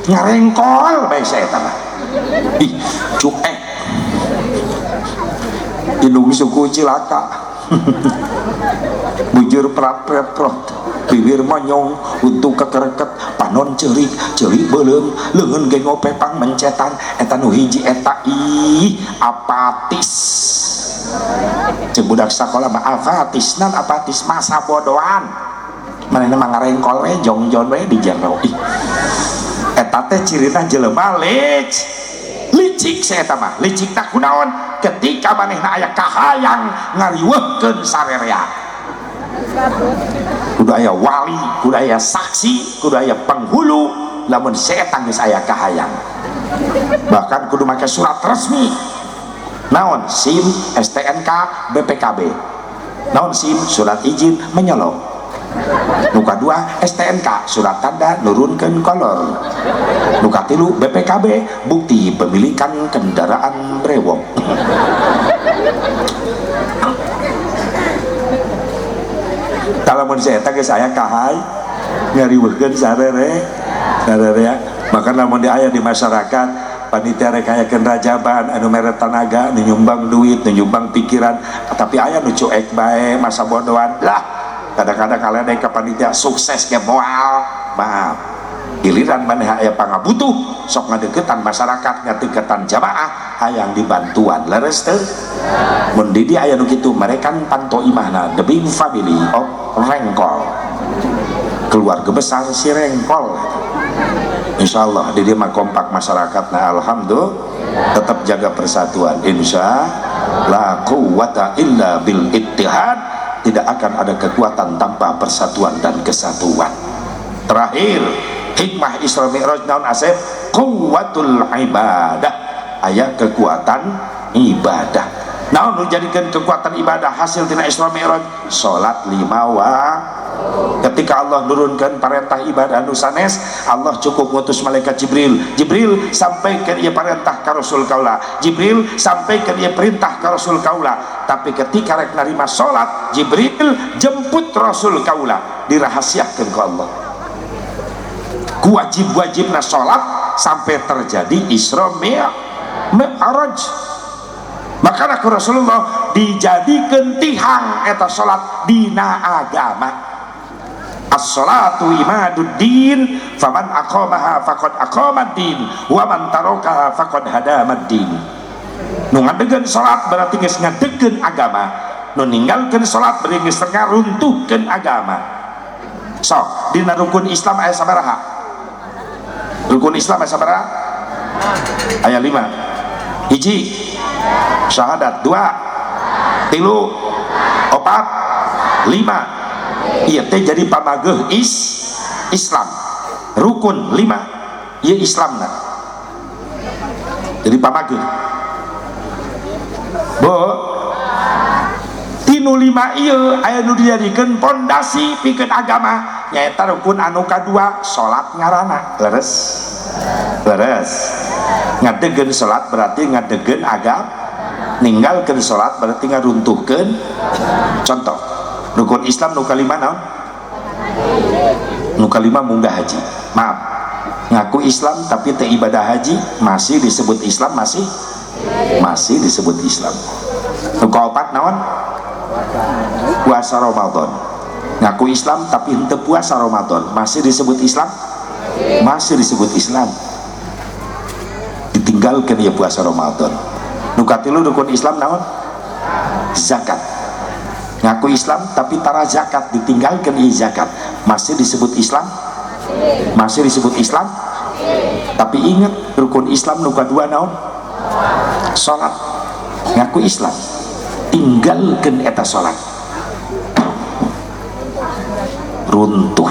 Ngarengkol bae si eta mah. Ih, cuek. Indung suku cilaka. Bujur prat-pret-prot, bibir monyong, untuk kekereket, panon cerik, cerik beuleum, leungeun ge ngopepang mencetan, eta nu hiji eta ih apatis. Cek budak sakola mah apatis, nan apatis masa bodohan. Manehna mah ngarengkol we jongjon we di jero. Ih. Eta teh cirina jelema licik saya eta mah. Licik tak kunaon ketika manehna aya kahayang ngariweuhkeun sarerea. Kudu aya wali, kudu aya saksi, kudu aya penghulu lamun setan geus aya kahayang. Bahkan kudu make surat resmi. Naon? SIM, STNK, BPKB. Naon SIM? Surat izin menyolok. Nu kadua STNK, surat tanda nurunkeun kolor. Nu katilu BPKB, bukti pemilikan kendaraan brewok. Lamun saya teh geus aya kahay ngariweuhkeun sarere sarere. Maka lamun di aya di masyarakat panitia rek hayakeun rajaban anu mere tanaga, nu nyumbang duit, nu nyumbang pikiran, tapi aya nu cuek bae masa bodohan lah. Kadang-kadang kalian naik ke panitia sukses ke moal, maaf giliran maneh aya pangabutuh sok ngadeukeutan masyarakat, ngadeukeutan jamaah hayang dibantuan, leres teu? Mun di dieu aya nu kitu, mereka panto imahna the big family of Rengkol, keluarga besar si Rengkol. Insyaallah di dieu mah kompak masyarakat, nah alhamdulillah tetap jaga persatuan, insya la quwata illa bil ittihad, tidak akan ada kekuatan tanpa persatuan dan kesatuan. Terakhir hikmah Isra Mi'raj naon asep? Quwwatul ibadah, aya kekuatan ibadah. Naon nu jadikeun kekuatan ibadah hasil tina Isra Mi'raj? Salat 5 waktu. Ketika Allah nurunkan perintah ibadah anu sanes, Allah cukup ngutus malaikat Jibril. Jibril sampaikan ieu perintah ka Rasul kaula. Jibril sampaikan ieu perintah ka Rasul kaula. Tapi ketika rek narima salat, Jibril jemput Rasul kaula, dirahasiakeun ku Allah. Wajib-wajibna salat sampai terjadi Isra Mi'raj. Maka ku Rasulullah dijadikeun tihang eta salat dina agama. As-salatu imaduddin, faman aqamaha faqad aqamad-din, wa man tarakaha faqad hadamad-din. Nu ngadegkeun salat berarti geus ngadegkeun agama, nu ninggalkeun salat berarti geus ngaruntuhkeun agama. Sok, dina rukun Islam aya sabaraha? Rukun Islam aya sabaraha? Aya 5. Hiji syahadat, 2, 3, 4, 5. Ieu teh jadi pamageuh Islam. Rukun 5 ieu Islamna. Jadi pamageuh. Bu, tinu 5 ieu aya nu dijadikeun pondasi pikeun agama nyaeta rukun anu kadua salat ngaranna. Leres? Leres. Ngadegkeun salat berarti ngadegkeun agama. Ninggalkeun salat berarti ngaruntuhkeun. Contoh, rukun Islam nu kalima naon? Nu kalima munggah haji. Maaf, ngaku Islam tapi teu ibadah haji masih disebut Islam, masih masih disebut Islam. Nu kaopat naon? Puasa Ramadan. Ngaku Islam tapi henteu puasa Ramadan masih disebut Islam? Masih disebut Islam. Ditinggalkan ya puasa Ramadan. Nu katilu rukun Islam naon? Zakat. Ngaku Islam tapi tara zakat, ditinggalkan ya zakat, masih disebut Islam? Masih disebut Islam? Tapi ingat, rukun Islam nu kadua naon? Salat. Ngaku Islam tinggalkan eta salat, runtuh.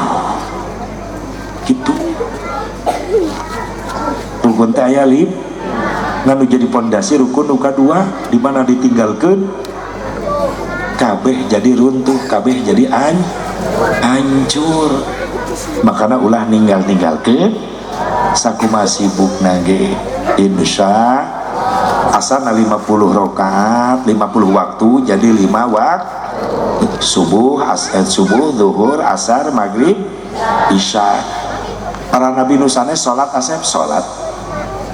Gitu rukun teh aya lima nganu jadi pondasi. Rukun nu kadua di mana ditinggalkan kabeh jadi runtuh, kabeh jadi hancur. Makanya ulah ninggal-ninggalkeun sakumaha sibukna ge, insya asana 50 rakaat, 50 waktu, jadi 5 waktu: subuh, subuh, zuhur, asar, maghrib, isya. Para nabi nu sanes salat, asep, salat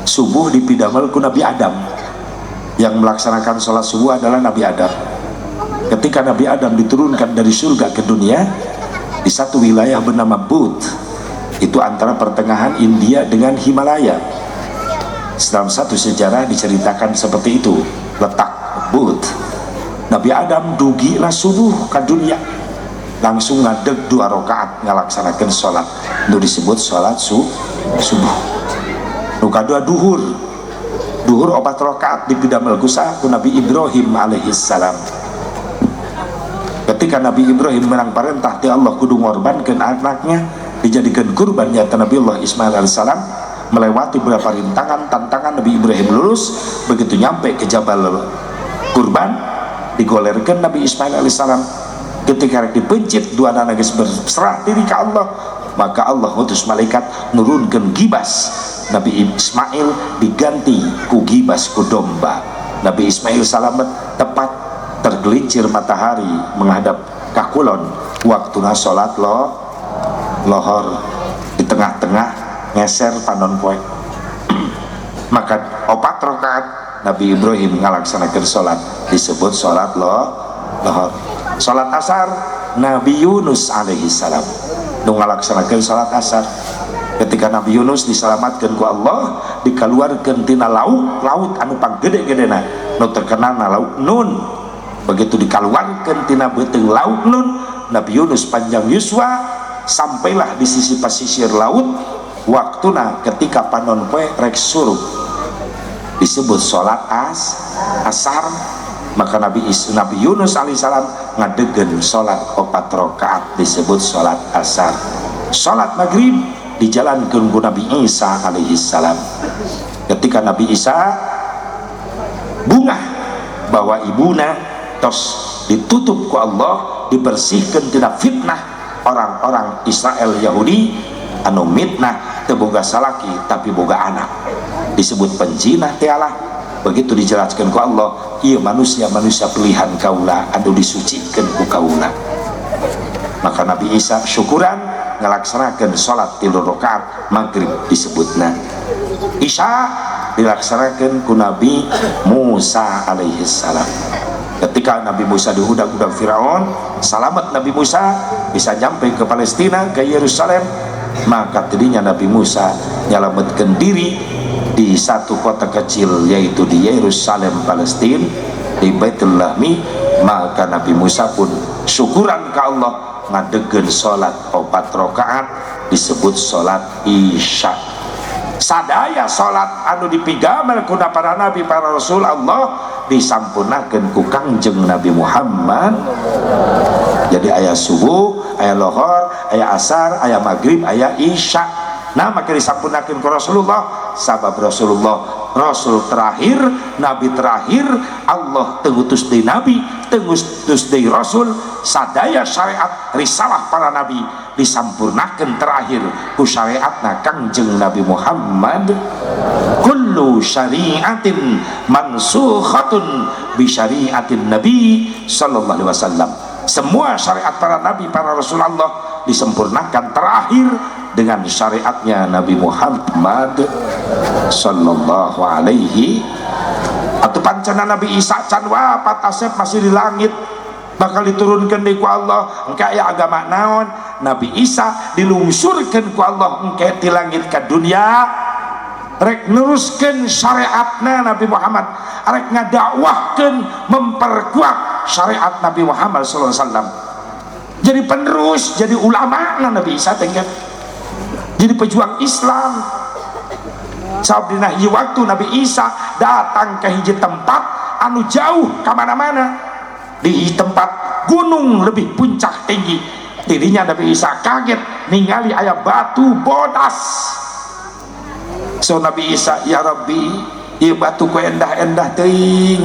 subuh dipidamel ku Nabi Adam. Yang melaksanakan sholat subuh adalah Nabi Adam. Ketika Nabi Adam diturunkan dari surga ke dunia di satu wilayah bernama Bud, itu antara pertengahan India dengan Himalaya. Dalam satu sejarah diceritakan seperti itu letak Bud. Nabi Adam dugi lah subuh ke dunia, langsung ngadeg dua rakaat ngalaksanakan sholat itu, disebut sholat subuh. Nu kadua duhur. Duhur opat rakaat dipidamel ku Nabi Ibrahim alaihi salam. Ketika Nabi Ibrahim menang perintah ti Allah kudu ngorbankeun anaknya, dijadikan kurban, nyata Nabi Allah Ismail alaihissalam, melewati beberapa rintangan, tantangan, Nabi Ibrahim lulus. Begitu nyampe ke Jabal Kurban, digolerkan Nabi Ismail alaihissalam. Ketika rek dipencit, dua anak geus berserah diri ke Allah, maka Allah utus malaikat nurunkan gibas. Nabi Ismail diganti ku gibas, ku domba. Nabi Ismail salamet. Tepat tergelincir matahari menghadap kakulon, waktuna salat lo lohor, di tengah-tengah ngeser panon poe. Maka opat rakaat Nabi Ibrahim ngalaksanakan salat, disebut salat lo lohor. Salat asar, Nabi Yunus alaihi salam nu ngalaksanakan salat asar. Ketika Nabi Yunus diselamatkan ku Allah, dikeluarkan tina laut, laut anu panggede-gedena nu terkenal na laut Nun. Begitu dikeluarkan tina beuteung laut Nun, Nabi Yunus panjang yuswa, sampailah di sisi pesisir laut, waktuna ketika panon poe rek surup, disebut sholat asar. Maka Nabi Yunus alaihissalam ngadegen sholat opat rakaat, disebut sholat asar. Sholat maghrib dijalankan ku Nabi Isa alaihissalam. Ketika Nabi Isa bungah bahwa ibuna tos ditutup ku Allah, dibersihkan tina fitnah orang-orang Israel Yahudi anu mitnah teu boga salaki tapi boga anak, disebut penjinah tialah. Begitu dijelaskan ku Allah, iya manusia-manusia pilihan kaula anu disucikan ku kaula, maka Nabi Isa syukuran ngelaksanakan sholat tilu rakaat maghrib, disebutna. Isya dilaksanakan ku Nabi Musa alaihi salam. Ketika Nabi Musa diundang-undang Firaun, selamat Nabi Musa bisa nyampe ke Palestina, ke Yerusalem. Maka tadinya Nabi Musa nyelametkan diri di satu kota kecil, yaitu di Yerusalem, Palestina, di Baitul Lahmi. Maka Nabi Musa pun syukuran ke Allah, ngadegen sholat opat rakaat, disebut sholat isya. Sadaya sholat anu dipigamel ku para nabi, para rasul Allah, disampurnakeun ku Kangjeng Nabi Muhammad. Jadi aya subuh, aya lohor, aya asar, aya maghrib, aya isya. Nah, maka disampurnakeun ku Rasulullah, sabab Rasulullah rasul terakhir, nabi terakhir. Allah teu ngutus deui nabi, teu ngutus deui rasul. Sadaya syariat risalah para nabi disampurnakeun terakhir ku syariatna Kangjeng Nabi Muhammad. Kullu Kullu syari'atin mansukhatun bi syari'atin Nabi sallallahu alaihi wasallam. Semua syariat para nabi, para rasul Allah disempurnakan terakhir dengan syariatnya Nabi Muhammad sallallahu alaihi. Atau pancana Nabi Isa can wafat asep masih di langit, bakal diturunkan di ku Allah engke aya agama naon. Nabi Isa dilungsurkeun ku Allah engke di langit ke dunia, rek neruskeun syariatna Nabi Muhammad, rek ngadakwahkeun memperkuat syariat Nabi Muhammad sallallahu alaihi wasallam. Jadi penerus, jadi ulama Nabi Isa teh, jadi pejuang Islam. Sabab dina hiji waktu Nabi Isa datang ke hiji tempat anu jauh ka mana-mana, di tempat gunung lebih puncak tinggi. Dirinya Nabi Isa kaget ningali aya batu bodas. So Nabi Isa, ya Rabbi, ieu batu ku endah-endah teuing,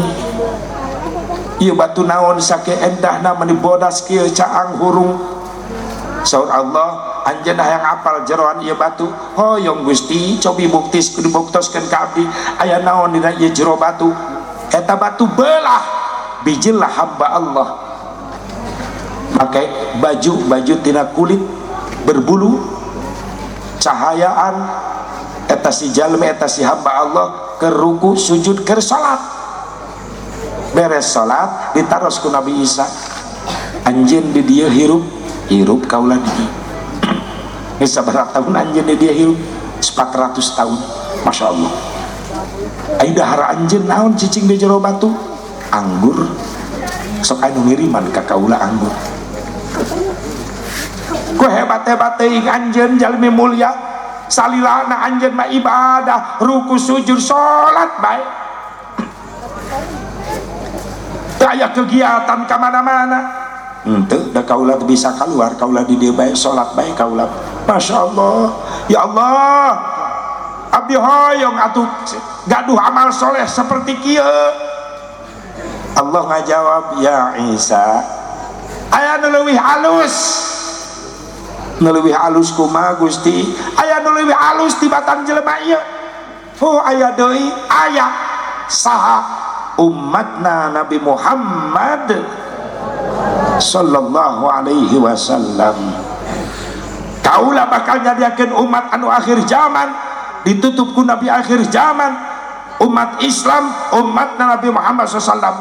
ieu batu naon sake endahna meni bodas kieu caang hurung. Saur Allah, anjeunna hayang apal jeroan ieu batu? Hoyong Gusti, cobi buktis kudu buktoskeun ka abdi aya naon dina ieu jero batu. Eta batu belah, bijillah hamba Allah make baju-baju tina kulit berbulu cahayaan. Eta si jalmi, eta si hamba Allah keur ruku sujud keur salat. Beres salat ditaros ku Nabi Isa, anjeun di dieu hirup? Hirup kaula di dieu. Geus sabaraha tahun anjeun di dieu hirup? 400 tahun. Masya Allah. Ai dahar anjeun naon cicing di jero batu? Anggur. Sok anu ngiriman ka kaula anggur. Ku hebat-hebat teuing anjeun jalmi mulia, salilana anjeun mah ibadah, ruku sujud salat bae, teu aya kegiatan ka mana-mana. Henteu da kaula teu bisa keluar, kaula di dieu bae salat bae kaula. Masya Allah, ya Allah, abdi hoyong atuh gaduh amal soleh seperti kieu. Allah ngajawab, ya Isa, aya nu leuwih halus. Nu leuwih halus kumaha Gusti? Aya nu leuwih halus tibatan jelema ieu. Oh aya deui, aya saha? Umatna Nabi Muhammad sallallahu alaihi wasallam. Kaula bakal nyadiakeun umat anu akhir zaman, ditutup ku Nabi akhir zaman, umat Islam, umatna Nabi Muhammad sallallahu alaihi wasallam.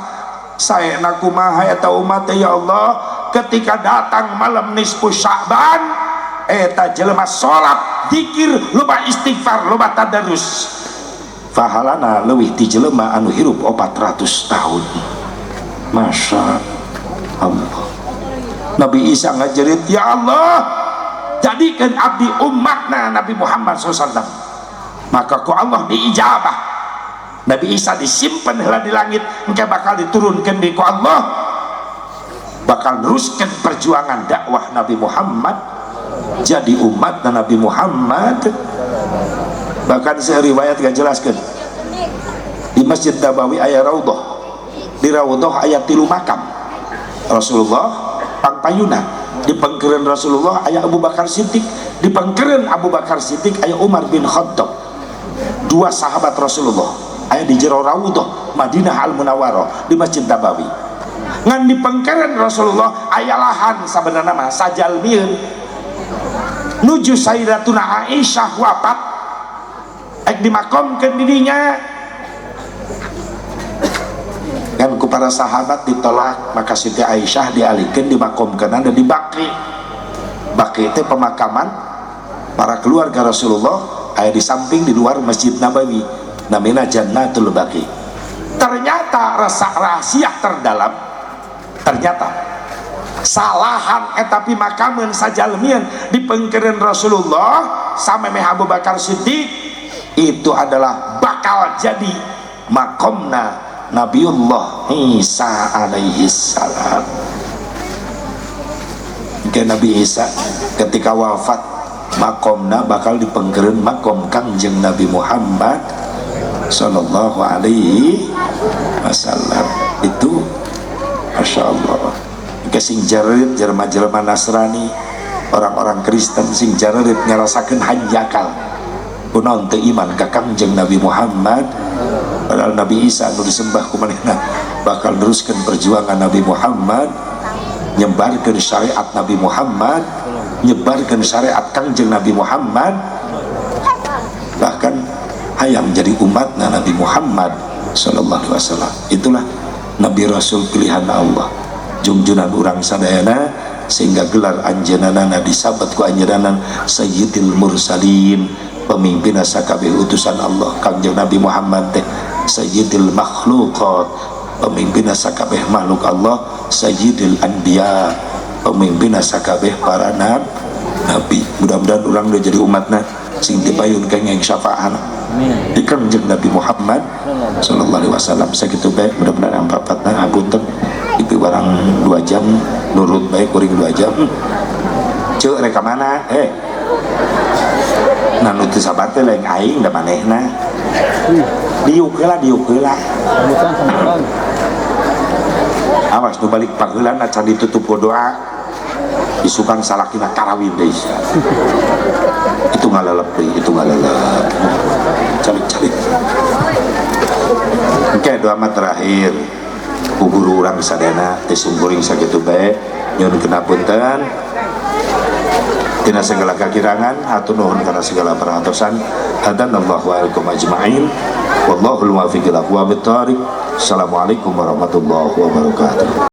Saena kumaha eta umat ya Allah, ketika datang malam nisfu Sya'ban eta jelema salat, zikir, loba istighfar, loba tadarus, pahalana leuwih ti jelema anu hirup 400 tahun. Masya Allah. Nabi Isa ngajerit, ya Allah, jadikan abdi umatna Nabi Muhammad sallallahu alaihi wasallam. Maka ku Allah diijabah. Nabi Isa disimpan heula di langit, engke bakal diturunkan di ku Allah, bakal neruskan perjuangan dakwah Nabi Muhammad, jadi umat Nabi Muhammad. Bahkan saya riwayat gak jelaskan, di Masjid Nabawi aya raudhah, di raudhah aya 3 makam Rasulullah pangpayuna, di pengkeren Rasulullah aya Abu Bakar Siddiq, di pengkeren Abu Bakar Siddiq aya Umar bin Khattab, 2 sahabat Rasulullah aya di jero raudhah Madinah Al Munawwarah di Masjid Nabawi. Ngan di pengkeren Rasulullah aya lahan sabenerna mah sajalmieun nuju Sayyidatuna Aisyah wafat ek dimakomkeun di dinya. Kan ku para sahabat ditolak, maka Siti Aisyah dialihkeun dimakomkeun ada di Baqi. Baqi itu pemakaman para keluarga Rasulullah aya di samping di luar Masjid Nabawi, namina Jannatul Baqi. Ternyata rasa rahasia terdalam, ternyata salahan eta pimakameun sajalmian di pengkeren Rasulullah samemeh Abu Bakar Siddiq itu adalah bakal jadi makomna Nabiullah Isa alaihi salam. Ke Nabi Isa ketika wafat makomna bakal dipengkeren makom Kangjeng Nabi Muhammad sallallahu alaihi wasallam. Itu Masya Allah. Ke sing jarerit jelema-jelema Nasrani, orang-orang Kristen sing jarerit ngerasakeun hanjakal. Kunaon teu iman ka Kangjeng Nabi Muhammad? Padahal Nabi Isa nu disembah ku manehna bakal neruskeun perjuangan Nabi Muhammad, nyebarkeun syariat Nabi Muhammad, nyebarkeun syariat Kangjeng Nabi Muhammad, bahkan hayang jadi umatna Nabi Muhammad sallallahu alaihi wasallam. Itulah Nabi Rasul pilihan Allah, jungjunan urang sadayana, sehingga gelar anjeunana disabat ku anjeunna Sayyidil Mursalin, pemimpin sakabeh utusan Allah. Kangjeng Nabi Muhammad teh Sayyidil Makhluqat, pemimpin sakabeh makhluk Allah, Sayyidil Anbiya, pemimpin sakabeh para nabi. Mudah-mudahan urang udah jadi umatna sing dipayun kenging syafaahna di Kangjeng Nabi Muhammad sallallahu alaihi wasallam. Sakitu bae, mudah-mudahan ampapatna. Hapunten itu barang 2 jam nurut bae kuring 2 jam. Ceuk rek ka mana? Nah, nu teu sabar teh lain aing da manehna. Diuk heula, diuk heula. Sambutan, sambutan. Awas nu balik pangheulana can ditutup ku doa. Isukan salakina karawin deui. Itu ngalalep deui, itu ngalalep. Calik-calik. Oke, doa mah terakhir. Ku guru urang sadayana teh sungkuring sakitu bae. Nyuhun punten tina segala kakirangan, hatur nuhun kana segala perhatosan. Hadanallahu wa alaikum ajmain, wallahul muwaffiq ila aqwamit thariq. Assalamualaikum warahmatullahi wabarakatuh.